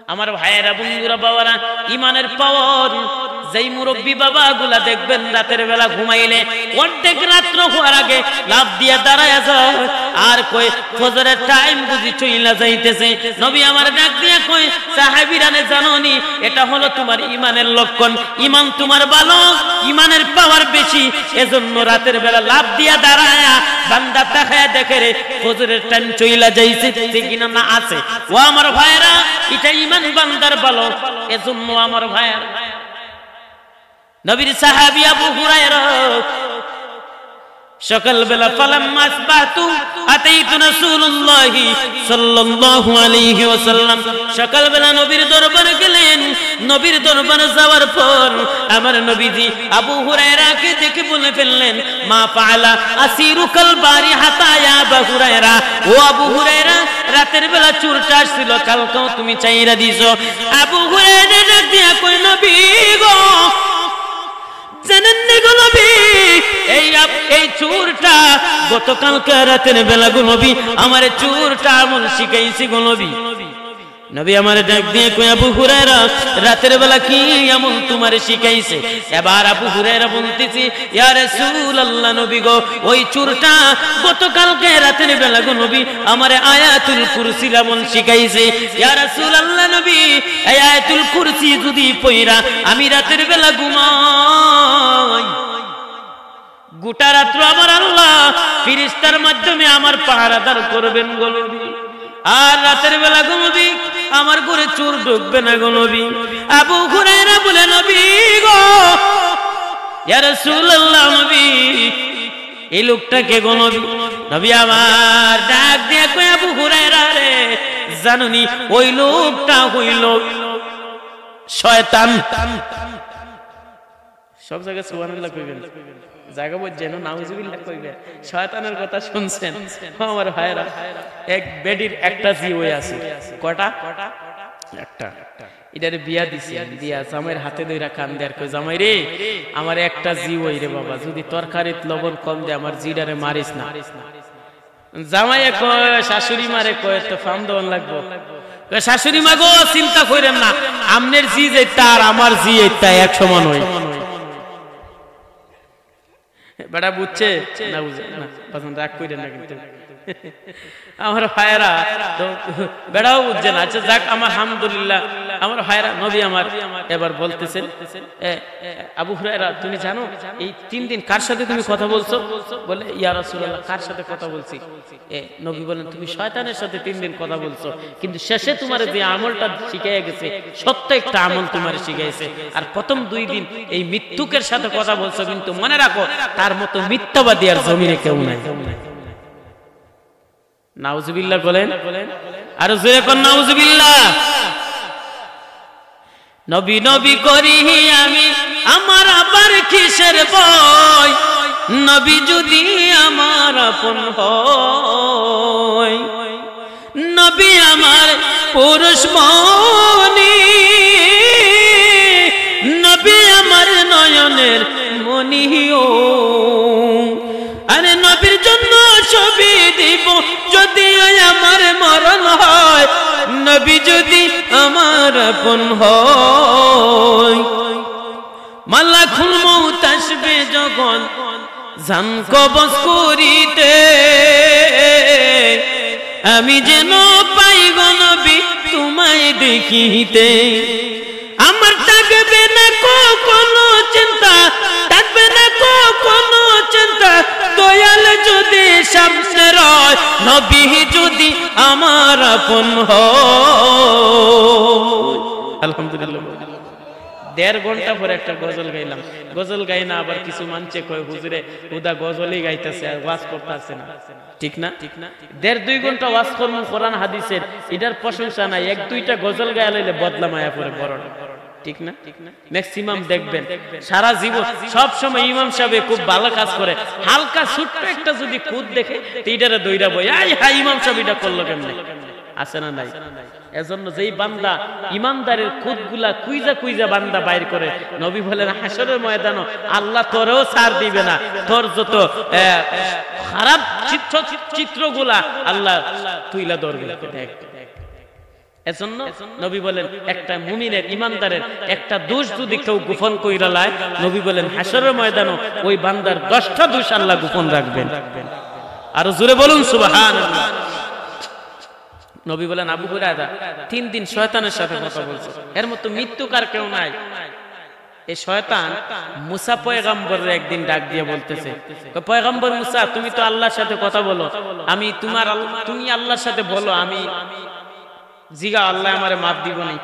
আমার ভাইয়েরা, বন্ধুরা, বাবারা, ইমানের পাওয়ার। যেই মুরব্বী বাবাগুলা দেখবেন রাতের বেলা ঘুমাইলে অর্ধেক রাত্র হওয়ার আগে লাফ দিয়া দাঁড়ায় যায়, আর কয়, "ফজরের টাইম বুঝি চইলা যাইতেছে।" নবী আমার ডাক দিয়া কয়, "সাহাবীরা রে, জানো নি, এটা হলো তোমার ইমানের লক্ষণ। ইমান তোমার ভালো, ইমানের পাওয়ার বেশি, এজন্য রাতের বেলা লাফ দিয়া দাঁড়ায়া বান্দা তাকায়া দেখে রে, ফজরের টাইম চইলা যাইছে, ঠিক কিনা না আছে।" ও আমার ভাইয়েরা, এটা ইমান বান্দার ভালো। এজন্য আমার ভাইয়েরা, নবীর সাহাবী আবু হুরায়রা সকালবেলা ফালাম্মা আসবাহতু আতাইতু রাসূলুল্লাহি সাল্লাল্লাহু আলাইহি ওয়াসাল্লাম, সকালবেলা নবীর দরবারে গেলেন। নবীর দরবারে যাওয়ার পর আমার নবীজি আবু হুরায়রাকে দেখে বলে ফেললেন, "মা ফাআলা আসিরুকাল বারিহাতা ইয়া আবা হুরায়রা।" ও আবু হুরায়রা, রাতের বেলা চুরটা আসছিল, কালকেও তুমি চাইরা দিছো। আবু হুরায়রা ডাক দিয়া কয়, "নবী গো, জানেন নি গো নবী, এই আপ-, এই চুরটা গতকালকে রাতের বেলা গো নবী, আমারে চুরটা আমল শিখাইছে গো নবী।" নবী আমারে ডাক দিয়া কয়, "আবু হুরায়রা, রাতের বেলা কি আমল তোমারে শিখাইছে?" এবার আবু হুরায়রা বলতেছে, "ইয়া রাসূলুল্লাহ নবী গো, ওই চুরটা গতকালকে রাতের বেলা গো নবী আমারে আয়াতুল কুরসির আমল শিখাইছে। ইয়া রাসূলুল্লাহ নবী, এই আয়াতুল কুরসি যদি পইরা আমি রাতের বেলা ঘুমাই, গোটা রাত্র আমার আল্লাহ ফিরিস্তার মাধ্যমে আমার পাহারাদার করবেন গো নবী। আর রাতের বেলা গো নবী আমার ঘরে চুর ঢুকবে না গো নবী।" আবু হুরায়রা বলে, "নবী গো, ইয়া রাসূলুল্লাহ নবী, এই লোকটা কে গো নবী?" নবী আমার ডাক দিয়া কয়, "আবু হুরায়রা রে, জানো নি, ওই লোকটা হইল শয়তান।" সব জায়গায় সুবহানাল্লাহ কইবেন, জায়গা বুঝছেন, নাউজুবিল্লাহ কইবেন। শয়তানের কথা শুনছেন? ও আমার ভাইরা, এক বেটির একটা জি ওই আছে। কয়টা? একটা। এটারে বিয়া দিছে, দিয়া জামাইর হাতে ধইরা কান্দে আর কয়, "জামাই রে, আমার একটা জি ওই রে বাবা, যদি তরকারিত লবণ কম দে, আমার জিটারে মারিস না।" জামাইয়ে কয়, শাশুড়ি মারে কয়, "তো ফাম দেওয়ান লাগবো।" কয়, "শাশুড়ি মা গো, চিন্তা করেন না, আমনের জি যেটা আর আমার জি এটা এক সমান হয়।" বেটা বুঝছে না? বুঝে না। বাজান, রাগ করেন না কিন্তু। আমার ভাইরা তো বেটাও বুঝছে না। আচ্ছা যাক, আমার আলহামদুলিল্লাহ, আমার ভাইরা, নবী আমার এবার বলতেছেন, "এ, এ, আবু হুরায়রা, তুমি জানো এই তিন দিন কার সাথে তুমি কথা বলছো?" বলে, "ইয়া রাসূলুল্লাহ, কার সাথে কথা বলছি?" এ, নবী বলেন, "তুমি শয়তানের সাথে তিন দিন কথা বলছো, কিন্তু শেষে তোমারে যে আমলটা শিখাইয়া গেছে, সত্য একটা আমল তোমারে শিখাইছে। আর প্রথম দুই দিন এই মিথ্যুকের সাথে কথা বলছো, কিন্তু মনে রাখো, তার মতো মিথ্যাবাদী আর জমিনে কেউ নাই।" নাউজুবিল্লাহ বলেন, আরো জোরে কর, নাউজুবিল্লাহ। নবী নবী করি আমি, আমার আবার কিসের ভয়? নবী যদি আমার আপন হয়, নবী আমার পুরুষ মনি, নবী আমার নয়নের মনি। ও আরে নবীর জন্য সবই দিব, যদি আমার মরণ হয়, নবী যদি আমার আপন হয়। মালাকুল মউত আসবে যখন জান কবজ করিতে, আমি যেন পাই গো নবী তোমায় দেখিতে। আমার থাকবে না কো কোনো চিন্তা, থাকবে না কো কোনো চিন্তা, দয়াল যদি সামনে রয়, নবী যদি আমার আপন হয়। আলহামদুলিল্লাহ। দেড় ঘন্টা পরে একটা গজল গাইলাম। গজল গাই না, আবার কিছু মানষে কয়, "হুজুরে হুদা গজলই গাইতাছে, আর ওয়াজ করতাছে না।" ঠিক না? দেড় দুই ঘন্টা ওয়াজ করমু কোরআন হাদিসের, এটার প্রশংসা নাই, এক দুইটা গজল গায়া লইলে বদলা মায়া পড়ে বড়। ঠিক না? ম্যাক্সিমাম দেখবেন সারা জীবন সব সময় ইমাম সাহেব খুব ভালো কাজ করে, হালকা ছোট্ট একটা যদি খুঁত দেখে, তো এটারে দৌড়াবো, "এই হ্যাঁ, ইমাম সাহেব এটা করলো কেমনে?" আছে না নাই? এজন্য যেই বান্দা ইমানদারের খুঁতগুলা কুইজা কুইজা বান্দা বাইর করে, নবী বলেন, "হাশরের ময়দানও আল্লাহ তোরেও ছাড় দিবে না, তোর যত, এ, খারাপ চিত্র, চিত্রগুলা আল্লাহ তুইলা ধরবে।" দেখ, এজন্য নবী বলেন, একটা মুমিনের, ইমানদারের একটা দোষ যদি কেউ গোপন কইরা লায়, নবী বলেন, হাশরের ময়দানও ওই বান্দার দশটা দোষ আল্লাহ গোপন রাখবেন। আরো জোরে বলুন, সুবহানাল্লাহ। নবী বলেন, "আবু হুরায়রা, তিন দিন শয়তানের সাথে কথা বলছো, এর মতো মিথ্যুক আর কেউ নাই।" এই শয়তান মুসা পয়গাম্বররে একদিন ডাক দিয়ে বলতেছে, কয়, "পয়গাম্বর মুসা, তুমি তো আল্লাহর সাথে কথা বলো, আমি তোমার আল-, তুমি আল্লাহর সাথে বলো, আমি জিগা আল্লাহ আমারে মাফ দিব নি।"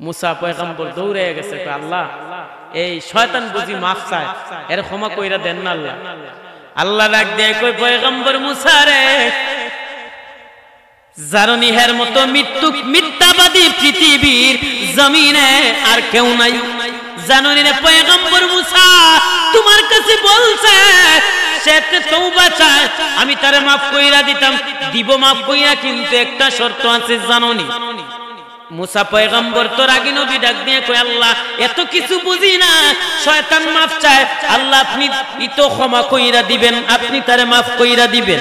মুসা পয়গাম্বর দৌড়ে গেছে, কয়, "আল্লাহ, এই শয়তান বুঝি মাফ চায়, এরে ক্ষমা কইরা দেন না আল্লাহ। আল্লাহ ডাক দিয়া কয়, "পয়গম্বর মুসা রে, জানো নি হের মতো মিথ্যুক, মিথ্যাবাদী পৃথিবীর জমিনে আর কেউ নাই। জানো নি রে পয়গম্বর মুসা, তোমার কাছে বলছে, সে একটা তওবা চায়, আমি তারে মাফ কইরা দিতাম, দিব মাফ কইরা, কিন্তু একটা শর্ত আছে, জানো নি?" মুসা পয়গম্বর তো রাগী নবী, ডাক দিয়া কয়, "আল্লাহ, এত কিছু বুঝি না, শয়তান মাফ চায়, আল্লাহ আপনি ই তো ক্ষমা কইরা দিবেন, আপনি তারে মাফ কইরা দিবেন।"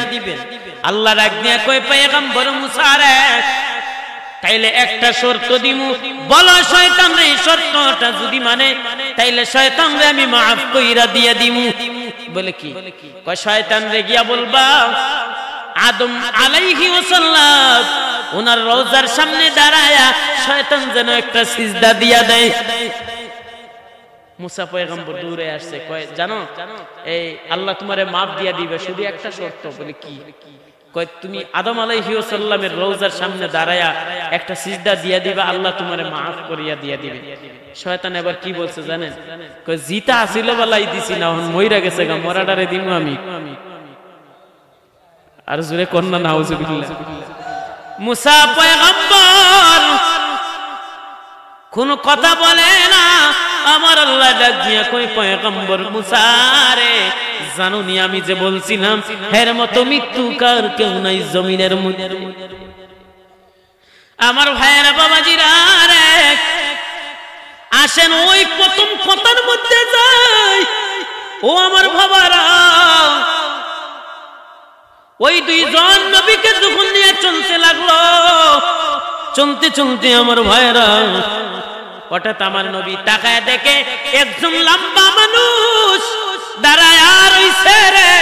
আল্লাহ ডাক দিয়া কয়, "পয়গম্বর মুসা রে, তাইলে একটা শর্ত দিমু, বলো শয়তান রে, এই শর্তটা যদি মানে, তাইলে শয়তান রে আমি মাফ কইরা দিয়া দিমু।" বলে, "কি?" কয়, "শয়তান রে গিয়া বলবা, আদম আলাইহি ওয়াসাল্লাম ওনার রওজার সামনে দাঁড়ায়া শয়তান যেন একটা সিজদা দিয়া দেয়।" মুসা পয়গম্বর দৌড়ে আসছে, কয়, "জানো, এই আল্লাহ তোমারে মাফ দিয়া দিবে, শুধু একটা শর্ত।" বলে, "কি?" কয়, "তুমি আদম আলাইহি ওয়াসাল্লামের রওজার সামনে দাঁড়ায়া একটা সিজদা দিয়া দিবা, আল্লাহ তোমারে মাফ করিয়া দিয়া দিবে।" শয়তান এবার কি বলছে জানেন? কয়, "জিতা আসিল বালাই দিছি না, অখন মইরা গেছে গা, মরাটারে দিমু আমি।" আর জোরে কন্যা নাউজুবিল্লাহ। মুসা পয়গম্বর কোনো কথা বলে না। আমার আল্লাহ ডাক দিয়া কয়, "পয়গম্বর মুসা রে, জানো নি আমি যে বলছিলাম, হের মতো মিথ্যুকার কেউ নাই জমিনের মধ্যে।" আমার ভাইয়েরা, বাবাজিরা রে, আসেন ওই প্রথম কথার মধ্যে যাই। ও আমার বাবারা, ওই দুইজন নবীকে যখন নিয়ে চলতে লাগলো, চলতে চলতে আমার ভাইয়েরা, হঠাৎ আমার নবী তাকায় দেখে একজন লম্বা মানুষ দাঁড়ায় রইছে রে।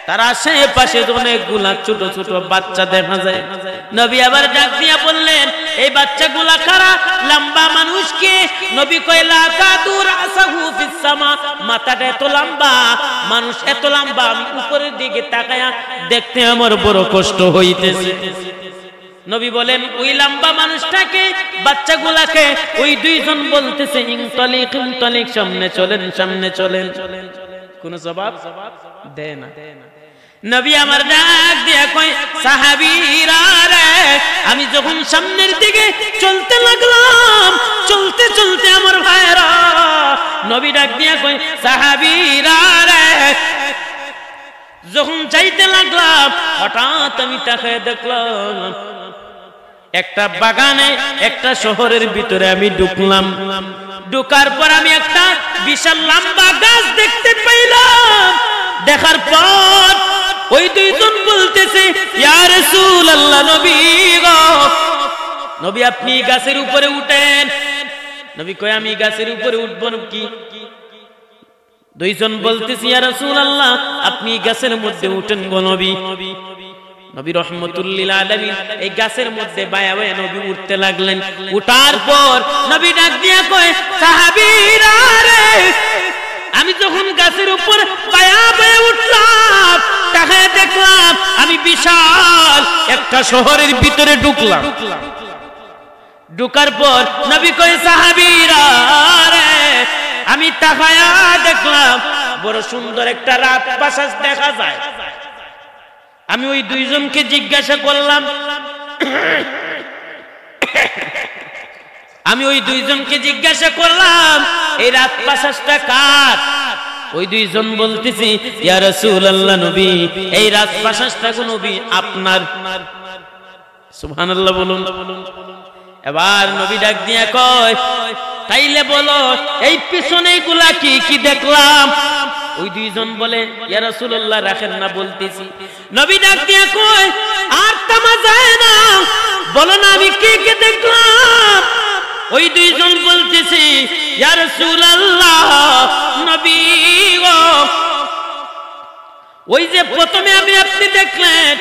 তার আশেপাশে অনেকগুলা ছোট ছোট বাচ্চা দেখা যায়। নবী আবার ডাক দিয়া বললেন, "এই বাচ্চাগুলা কারা? লম্বা মানুষ কে?" নবী কয়, "লা তাদু রাসাহু ফিস সামা।" মাথাটা এত লম্বা, মানুষ এত লম্বা, আমি উপরের দিকে তাকায়া দেখতে আমার বড় কষ্ট হইতেছে। নবী বলেন, "ওই লম্বা মানুষটাকে, বাচ্চাগুলাকে?" ওই দুইজন বলতেছে, "ইনতালিক, ইনতালিক, সামনে চলেন, সামনে চলেন।" কোনো জবাব দেয় না। নবী আমার ডাক দিয়া কয়, "সাহাবীরা রে, আমি যখন সামনের দিকে চলতে লাগলাম, চলতে চলতে আমার ভাইয়েরা," নবী ডাক দিয়া কয়, "সাহাবীরা রে, যখন যাইতে লাগলাম, হঠাৎ আমি তাকায় দেখলাম একটা বাগানে, একটা শহরের ভিতরে আমি ঢুকলাম। ঢুকার পর আমি একটা বিশাল লম্বা গাছ দেখতে পাইলাম। দেখার পর ওই দুইজন বলতেছে, 'ইয়া রাসূলুল্লাহ, নবী গো, নবী আপনি গাছের উপরে উঠেন।' নবী কয়, 'আমি গাছের উপরে উঠবো না কি?' দুইজন বলতেছে, 'ইয়া রাসূলুল্লাহ, আপনি গাছের মধ্যে উঠেন গো নবী।' নবী রহমতুল্লিল আলামিন এই গাছের মধ্যে বায়া বায়া নবী উঠতে লাগলেন। উঠার পর নবী ডাক দিয়া কয়, "সাহাবীরা রে, আমি যখন গাছের উপর বায়া বায়া উঠলাম, তাকায় দেখলাম আমি বিশাল একটা শহরের ভিতরে ঢুকলাম।" ঢুকার পর নবী কয়, "সাহাবীরা রে, আমি তাকায়া দেখলাম বড় সুন্দর একটা রাজপ্রাসাদ দেখা যায়।" আমি ওই দুইজনকে জিজ্ঞাসা করলাম, আমি ওই দুইজনকে জিজ্ঞাসা করলাম, "এই রাজপ্রাসাদটা কার?" ওই দুইজন বলতেছি, "ইয়া রাসূলুল্লাহ নবী, এই রাজপ্রাসাদটা গো নবী আপনার।" সুবহানাল্লাহ বলুন। এবার নবী ডাক দিয়া কয়, "তাইলে বলো, এই পিছনে এগুলা কি কি দেখলাম?" ওই দুইজন বলে, "ইয়া রাসূলুল্লাহ, রাখেন না, বলতেছি।" নবী ডাক দিয়া কয়, "আর থামা যায় না, বলো না আমি কি কি দেখলাম?" ওই দুইজন বলতেছি, "ইয়া রাসূলুল্লাহ, নবী গো, ওই যে প্রথমে আমি আপনি দেখলেন,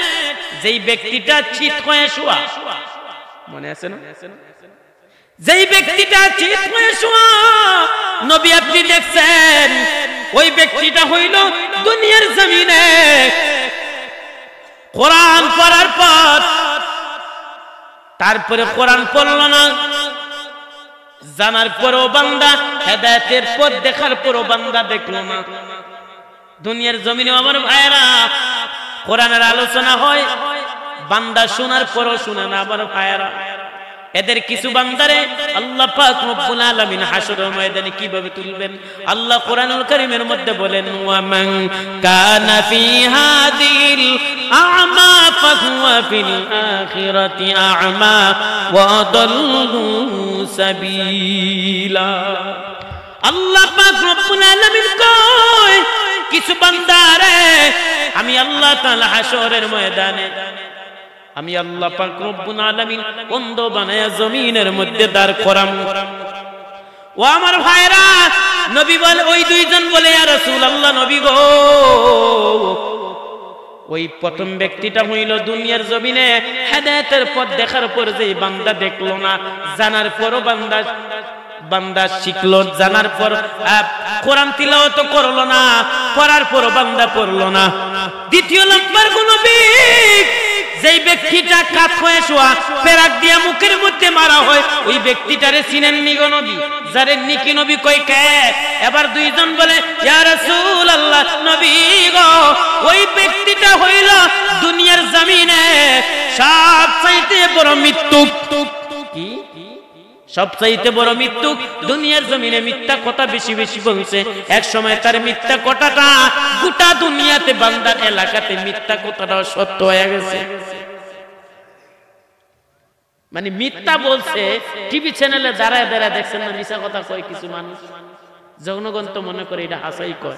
যেই ব্যক্তিটা চিত হয়ে শোয়া, মনে আছে না? যেই ব্যক্তিটা চিত হয়ে শোয়া, নবী আপনি দেখছেন, ওই ব্যক্তিটা হইল দুনিয়ার জমিনে কোরআন পড়ার পর, তারপরে কোরআন পড়ল না, জানার পরও বান্দা, হেদায়েতের পথ দেখার পরও বান্দা দেখলো না। দুনিয়ার জমিনে আমার ভাইরা, কোরআনের আলোচনা হয়, বান্দা শোনার পরও শুনে না আমার ভাইরা। এদের কিছু বান্দারে আল্লাহ পাক রব্বুল আলামিন হাশরের ময়দানে কিভাবে তুলবেন? আল্লাহ কোরআনুল কারীমের মধ্যে বলেন, "ওয়া মান কানা ফি হাযিহিল আ'মা ফাহুয়া ফিল আখিরাতি আ'মা ওয়া আদাল্লু সাবিলা।" আল্লাহ পাক রব্বুল আলামিন কয়, কিছু বান্দারে আমি আল্লাহ তাআলা হাশরের ময়দানে, আমি আল্লাহ পাক রব্বুল আলামিন অন্ধ বানায়া জমিনের মধ্যে দাঁড় করাম। ও আমার ভাইরা, নবী বলে, ওই দুইজন বলে, "ইয়া রাসূলুল্লাহ, নবী গো, ওই প্রথম ব্যক্তিটা হইল দুনিয়ার জমিনে হেদায়েতের পথ দেখার পর যেই বান্দা দেখলো না, জানার পরও বান্দা, বান্দা শিখলো, জানার পর, আহ, কোরআন তিলাওয়াত করলো না, পড়ার পরও বান্দা পড়লো না। দ্বিতীয় নম্বর কোন ব্যক্তি, যেই ব্যক্তিটা কাত হয়ে শোয়া, পেরাক দিয়া মুখের মধ্যে মারা হয়, ওই ব্যক্তিটারে চিনেননি গো নবী?" জানেননি কি নবী? কয়, "কে?" এবার দুইজন বলে, "ইয়া রাসূলুল্লাহ, নবী গো, ওই ব্যক্তিটা হইল দুনিয়ার জমিনে সবচাইতে বড় মিথ্যুক।" কি? সবচাইতে বড় মিথ্যুক, দুনিয়ার জমিনে মিথ্যা কথা বেশি বেশি বলছে। এক সময় তার মিথ্যা কথাটা গোটা দুনিয়াতে, বান্দার এলাকাতে মিথ্যা কথাটা সত্য হয়ে গেছে। মানে মিথ্যা বলছে, টিভি চ্যানেলে দাঁড়ায় দাঁড়ায় দেখছেন না, মিছা কথা কয় কিছু মানুষ, জনগণ তো মনে করে এটা হাছাই কয়,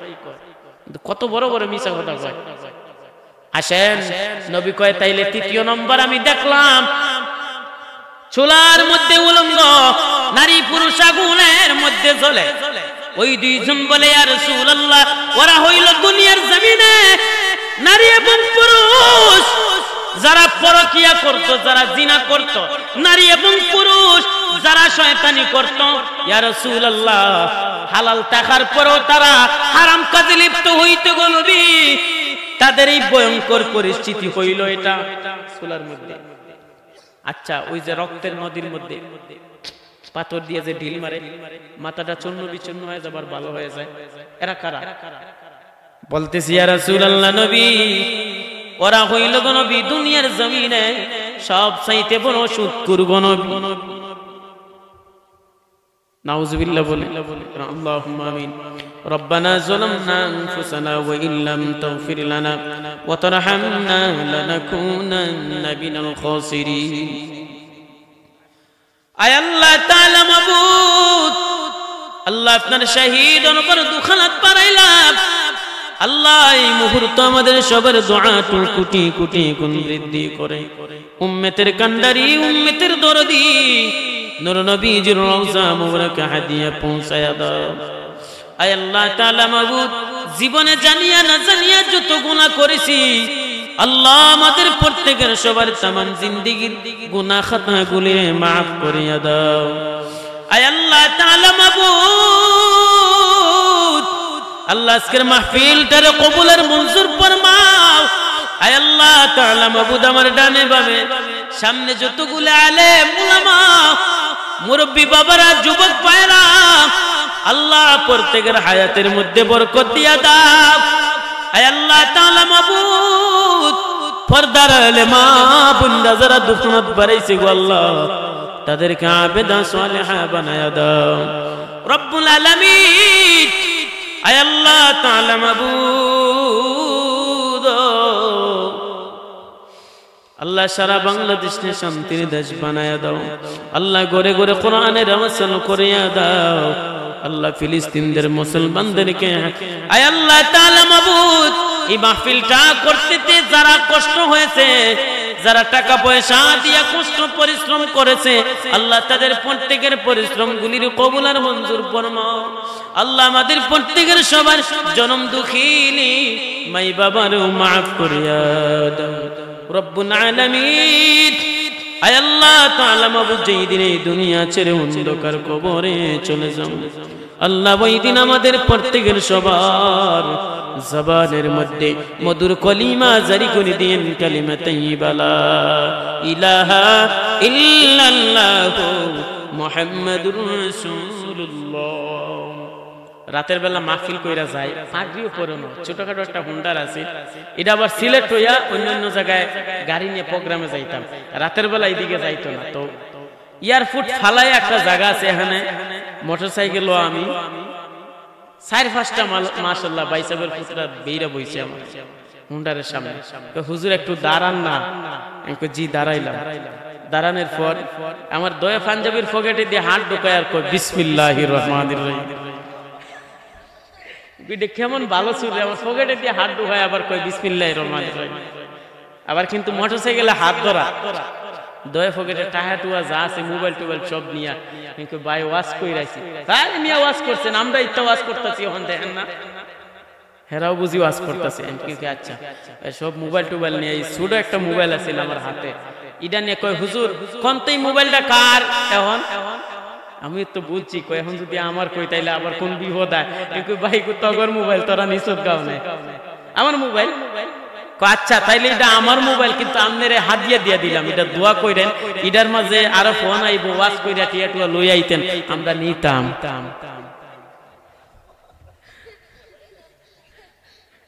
কিন্তু কত বড় বড় মিছা কথা কয়। আসেন, নবী কয়, তাইলে তৃতীয় নম্বর আমি দেখলাম চুলার মধ্যে উলঙ্গ নারী পুরুষ আগুনের মধ্যে জ্বলে। ওই দুইজন বলে, "ইয়া রাসূলুল্লাহ, ওরা হইল দুনিয়ার জমিনে নারী এবং পুরুষ যারা পরকিয়া করত, যারা জিনা করত, নারী এবং পুরুষ যারা শয়তানি করত, ইয়া রাসূলুল্লাহ, হালাল থাকার পরেও তারা হারাম কাজে লিপ্ত হইত গো নবী।" তাদের এই ভয়ঙ্কর পরিস্থিতি হইল এটা চুলার মধ্যে। আচ্ছা, ওই যে রক্তের নদীর মধ্যে পাথর দিয়ে যে ঢিল মারে, মাথাটা চূর্ণ বিচূর্ণ হয়ে যাবার ভালো হয়ে যায়, এরা কারা? বলতেছি, ইয়া রাসূলুল্লাহ, নবী, ওরা হইল গো নবী দুনিয়ার জমিনে সবচাইতে বড় সুদখোর গো নবী। নাউজুবিল্লাহ বলে, আল্লাহুম্মা আমিন। ربنا ظلمنا أنفسنا وإن لم تغفر لنا وترحمنا لنكونن من الخاسرين। আয় আল্লাহ তাআলা মাবুদ, আল্লাহ আপনার শাহী দরবার দুখানাত বাড়াইলাম। আল্লাহ এই মুহূর্তে আমাদের সবার দোয়াটু কোটি কোটি গুণ বৃদ্ধি করে উম্মতের কান্ডারি, উম্মতের দরদি নূর নবীজির রওজা মুবারকে হাদিয়া পৌঁছায়া দাও। আয় আল্লাহ তাআলা মাবুদ, জীবনে জানিয়া না জানিয়া যত গুনাহ করেছি, আল্লাহ আমাদের প্রত্যেকের সবার তামাম জিন্দেগির গুনাহ খাতাগুলি মাফ করিয়া দাও। আয় আল্লাহ তাআলা মাবুদ, আল্লাহ আজকের মাহফিলটারে কবুল আর মঞ্জুর ফরমাও। আয় আল্লাহ তাআলা মাবুদ, আমার ডানে বামে সামনে যতগুলো আলেম উলামা, মুরব্বী বাবারা, যুবক ভাইরা, আল্লাহ প্রত্যেকের হায়াতের মধ্যে বরকত দিয়া দাও। আয় আল্লাহ তাআলা মাবুদ, পর্দার আড়ালে মা বোনরা যারা দুখানাত বাড়াইছে গো আল্লাহ, তাদেরকে আবেদা সালেহা বানায়া দাও রব্বুল আলামিন। আয় আল্লাহ তাআলা মাবুদ, আল্লাহ সারা বাংলাদেশকে শান্তির দেশ বানায়া দাও। আল্লাহ ঘরে ঘরে কোরআনের আওয়াজ চালু করিয়া দাও। আল্লাহ ফিলিস্তিনদের মুসলমানদেরকে, আয় আল্লাহ তাআলা মাবুদ, এই মাহফিলটা করতে যারা কষ্ট হয়েছে, যারা টাকা পয়সা দিয়া কষ্ট পরিশ্রম করেছে, আল্লাহ তাদের প্রত্যেকের পরিশ্রমগুলির কবুল আর মঞ্জুর ফরমাও। আল্লাহ আমাদের প্রত্যেকের সবার জনম দুঃখিনী মাই বাবারও মাফ করিয়া দাও রব্বুল আলামিন। আয় আল্লাহ তাআলা মাবুদ, যেই দিন এই দুনিয়া ছেড়ে অন্ধকার কবরে চলে যাও আল্লাহ, ওই দিন আমাদের প্রত্যেকের সবার জবানের মধ্যে মধুর কলিমা জারি করে দিয়েন, কালিমা তাইয়্যিবা লা ইলাহা ইল্লাল্লাহু মুহাম্মাদুর রাসূলুল্লাহ। রাতের বেলা মাহফিল কইরা যায়, পাগড়িও পরানো, ছোটখাটো একটা হুন্ডার আছে, ইটা আবার সিলেট অইয়া অন্য অন্য জাগায় গাড়ি নিয়া প্রোগ্রামে যাইতাম। রাতের বেলা ইদিকে যাইতো না। তো এয়ারপোর্ট ফালাইয়া একটা জাগা আছে, এখানে মোটরসাইকেলও আমি চাইর পাঁচটা মাল-, মাশাআল্লাহ, ভাইসাবর পুতরা বেইরা বইছে আমার হুন্ডারের সামনে। কয়, "হুজুর, একটু দাঁড়ান না।" আমি কই, "জি, দাঁড়াইলাম।" দাঁড়ানোর পর আমার দয়া পাঞ্জাবির পকেটে দিয়া হাত ঢুকায় আর কয়, "বিসমিল্লাহির রহমানির রহিম।" ইটা কেমন ভালা সুর রে, আমার পকেটে দিয়া হাত ঢুকায় আবার কয়, "বিসমিল্লাহির রহমানির রহিম।" আবার কিন্তু মোটরসাইকেলে হাত ধরা, দয়া পকেটে টাকা টুয়া যা আছে, মোবাইল টোবাইল সব নিয়া। কিন্তু ভাই, ওয়াজ কইরা আইছি। আরে মিয়া, ওয়াজ করছেন, আমরা ইতা ওয়াজ করতাছি, অখন দেখেন না? হেরাও বুঝি ওয়াজ করতাছে। আমি কই, "আচ্ছা।" এই সব মোবাইল টোবাইল নিয়া, এই ছোট একটা মোবাইল আছিল আমার হাতে, ইটা নিয়া কয়, "হুজুর, কোন তো এই মোবাইলটা কার এখন?" আমি তো বুঝছি, কয়, "এখন যদি আমার কই, তাইলে আবার কোন বিপদ আয়?" আমি কই, "ভাই, কই তগর মোবাইল, তোরা নিছত গাও নে, আমার মোবাইল।" কয়, "আচ্ছা, তাইলে ইটা আমার মোবাইল, কিন্তু আপনারে হাদিয়া দিয়া দিলাম, ইটা দোয়া কইরেন, ইটার মাঝে আরো ফোন আইবো, ওয়াজ কইরা টিয়া টুয়া লই আইতেন, আমরা নিতাম।"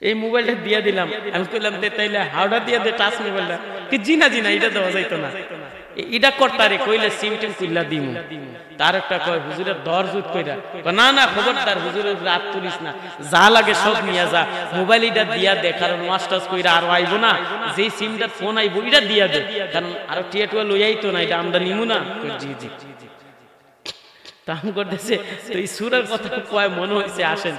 এই মোবাইলটা দিয়া দিলাম। আমি কইলাম, "দে তাইলে, হাওড়া দিয়া দে টাচ মোবাইলটা।" কি, "জি না, জি না, ইটা দেওয়া যাইতো না।" এ-, ইটা করতারে কইলে সিম টিম খুইল্লা দিমু। তার একটা কয়, "হুজুরে ধর জুত কইরা।" কয়, "না, না, খবরদার, হুজুরের উপরে আত তুলিস না। যা লাগে সব নিয়া যা। মোবাইল ইটা দিয়া দে, কারণ ওয়াজ টাজ কইরা আর আইবো না। যেই সিমটা ফোন আইবো, ইটা দিয়া দে। কারণ আরো টিয়া টুয়া লই আইতো না, ইটা আমরা নিমু না।" কই, "জি, জি।" তাম করতেছে, তো এই সুরের কথা কয় মনে হইছে আসেন।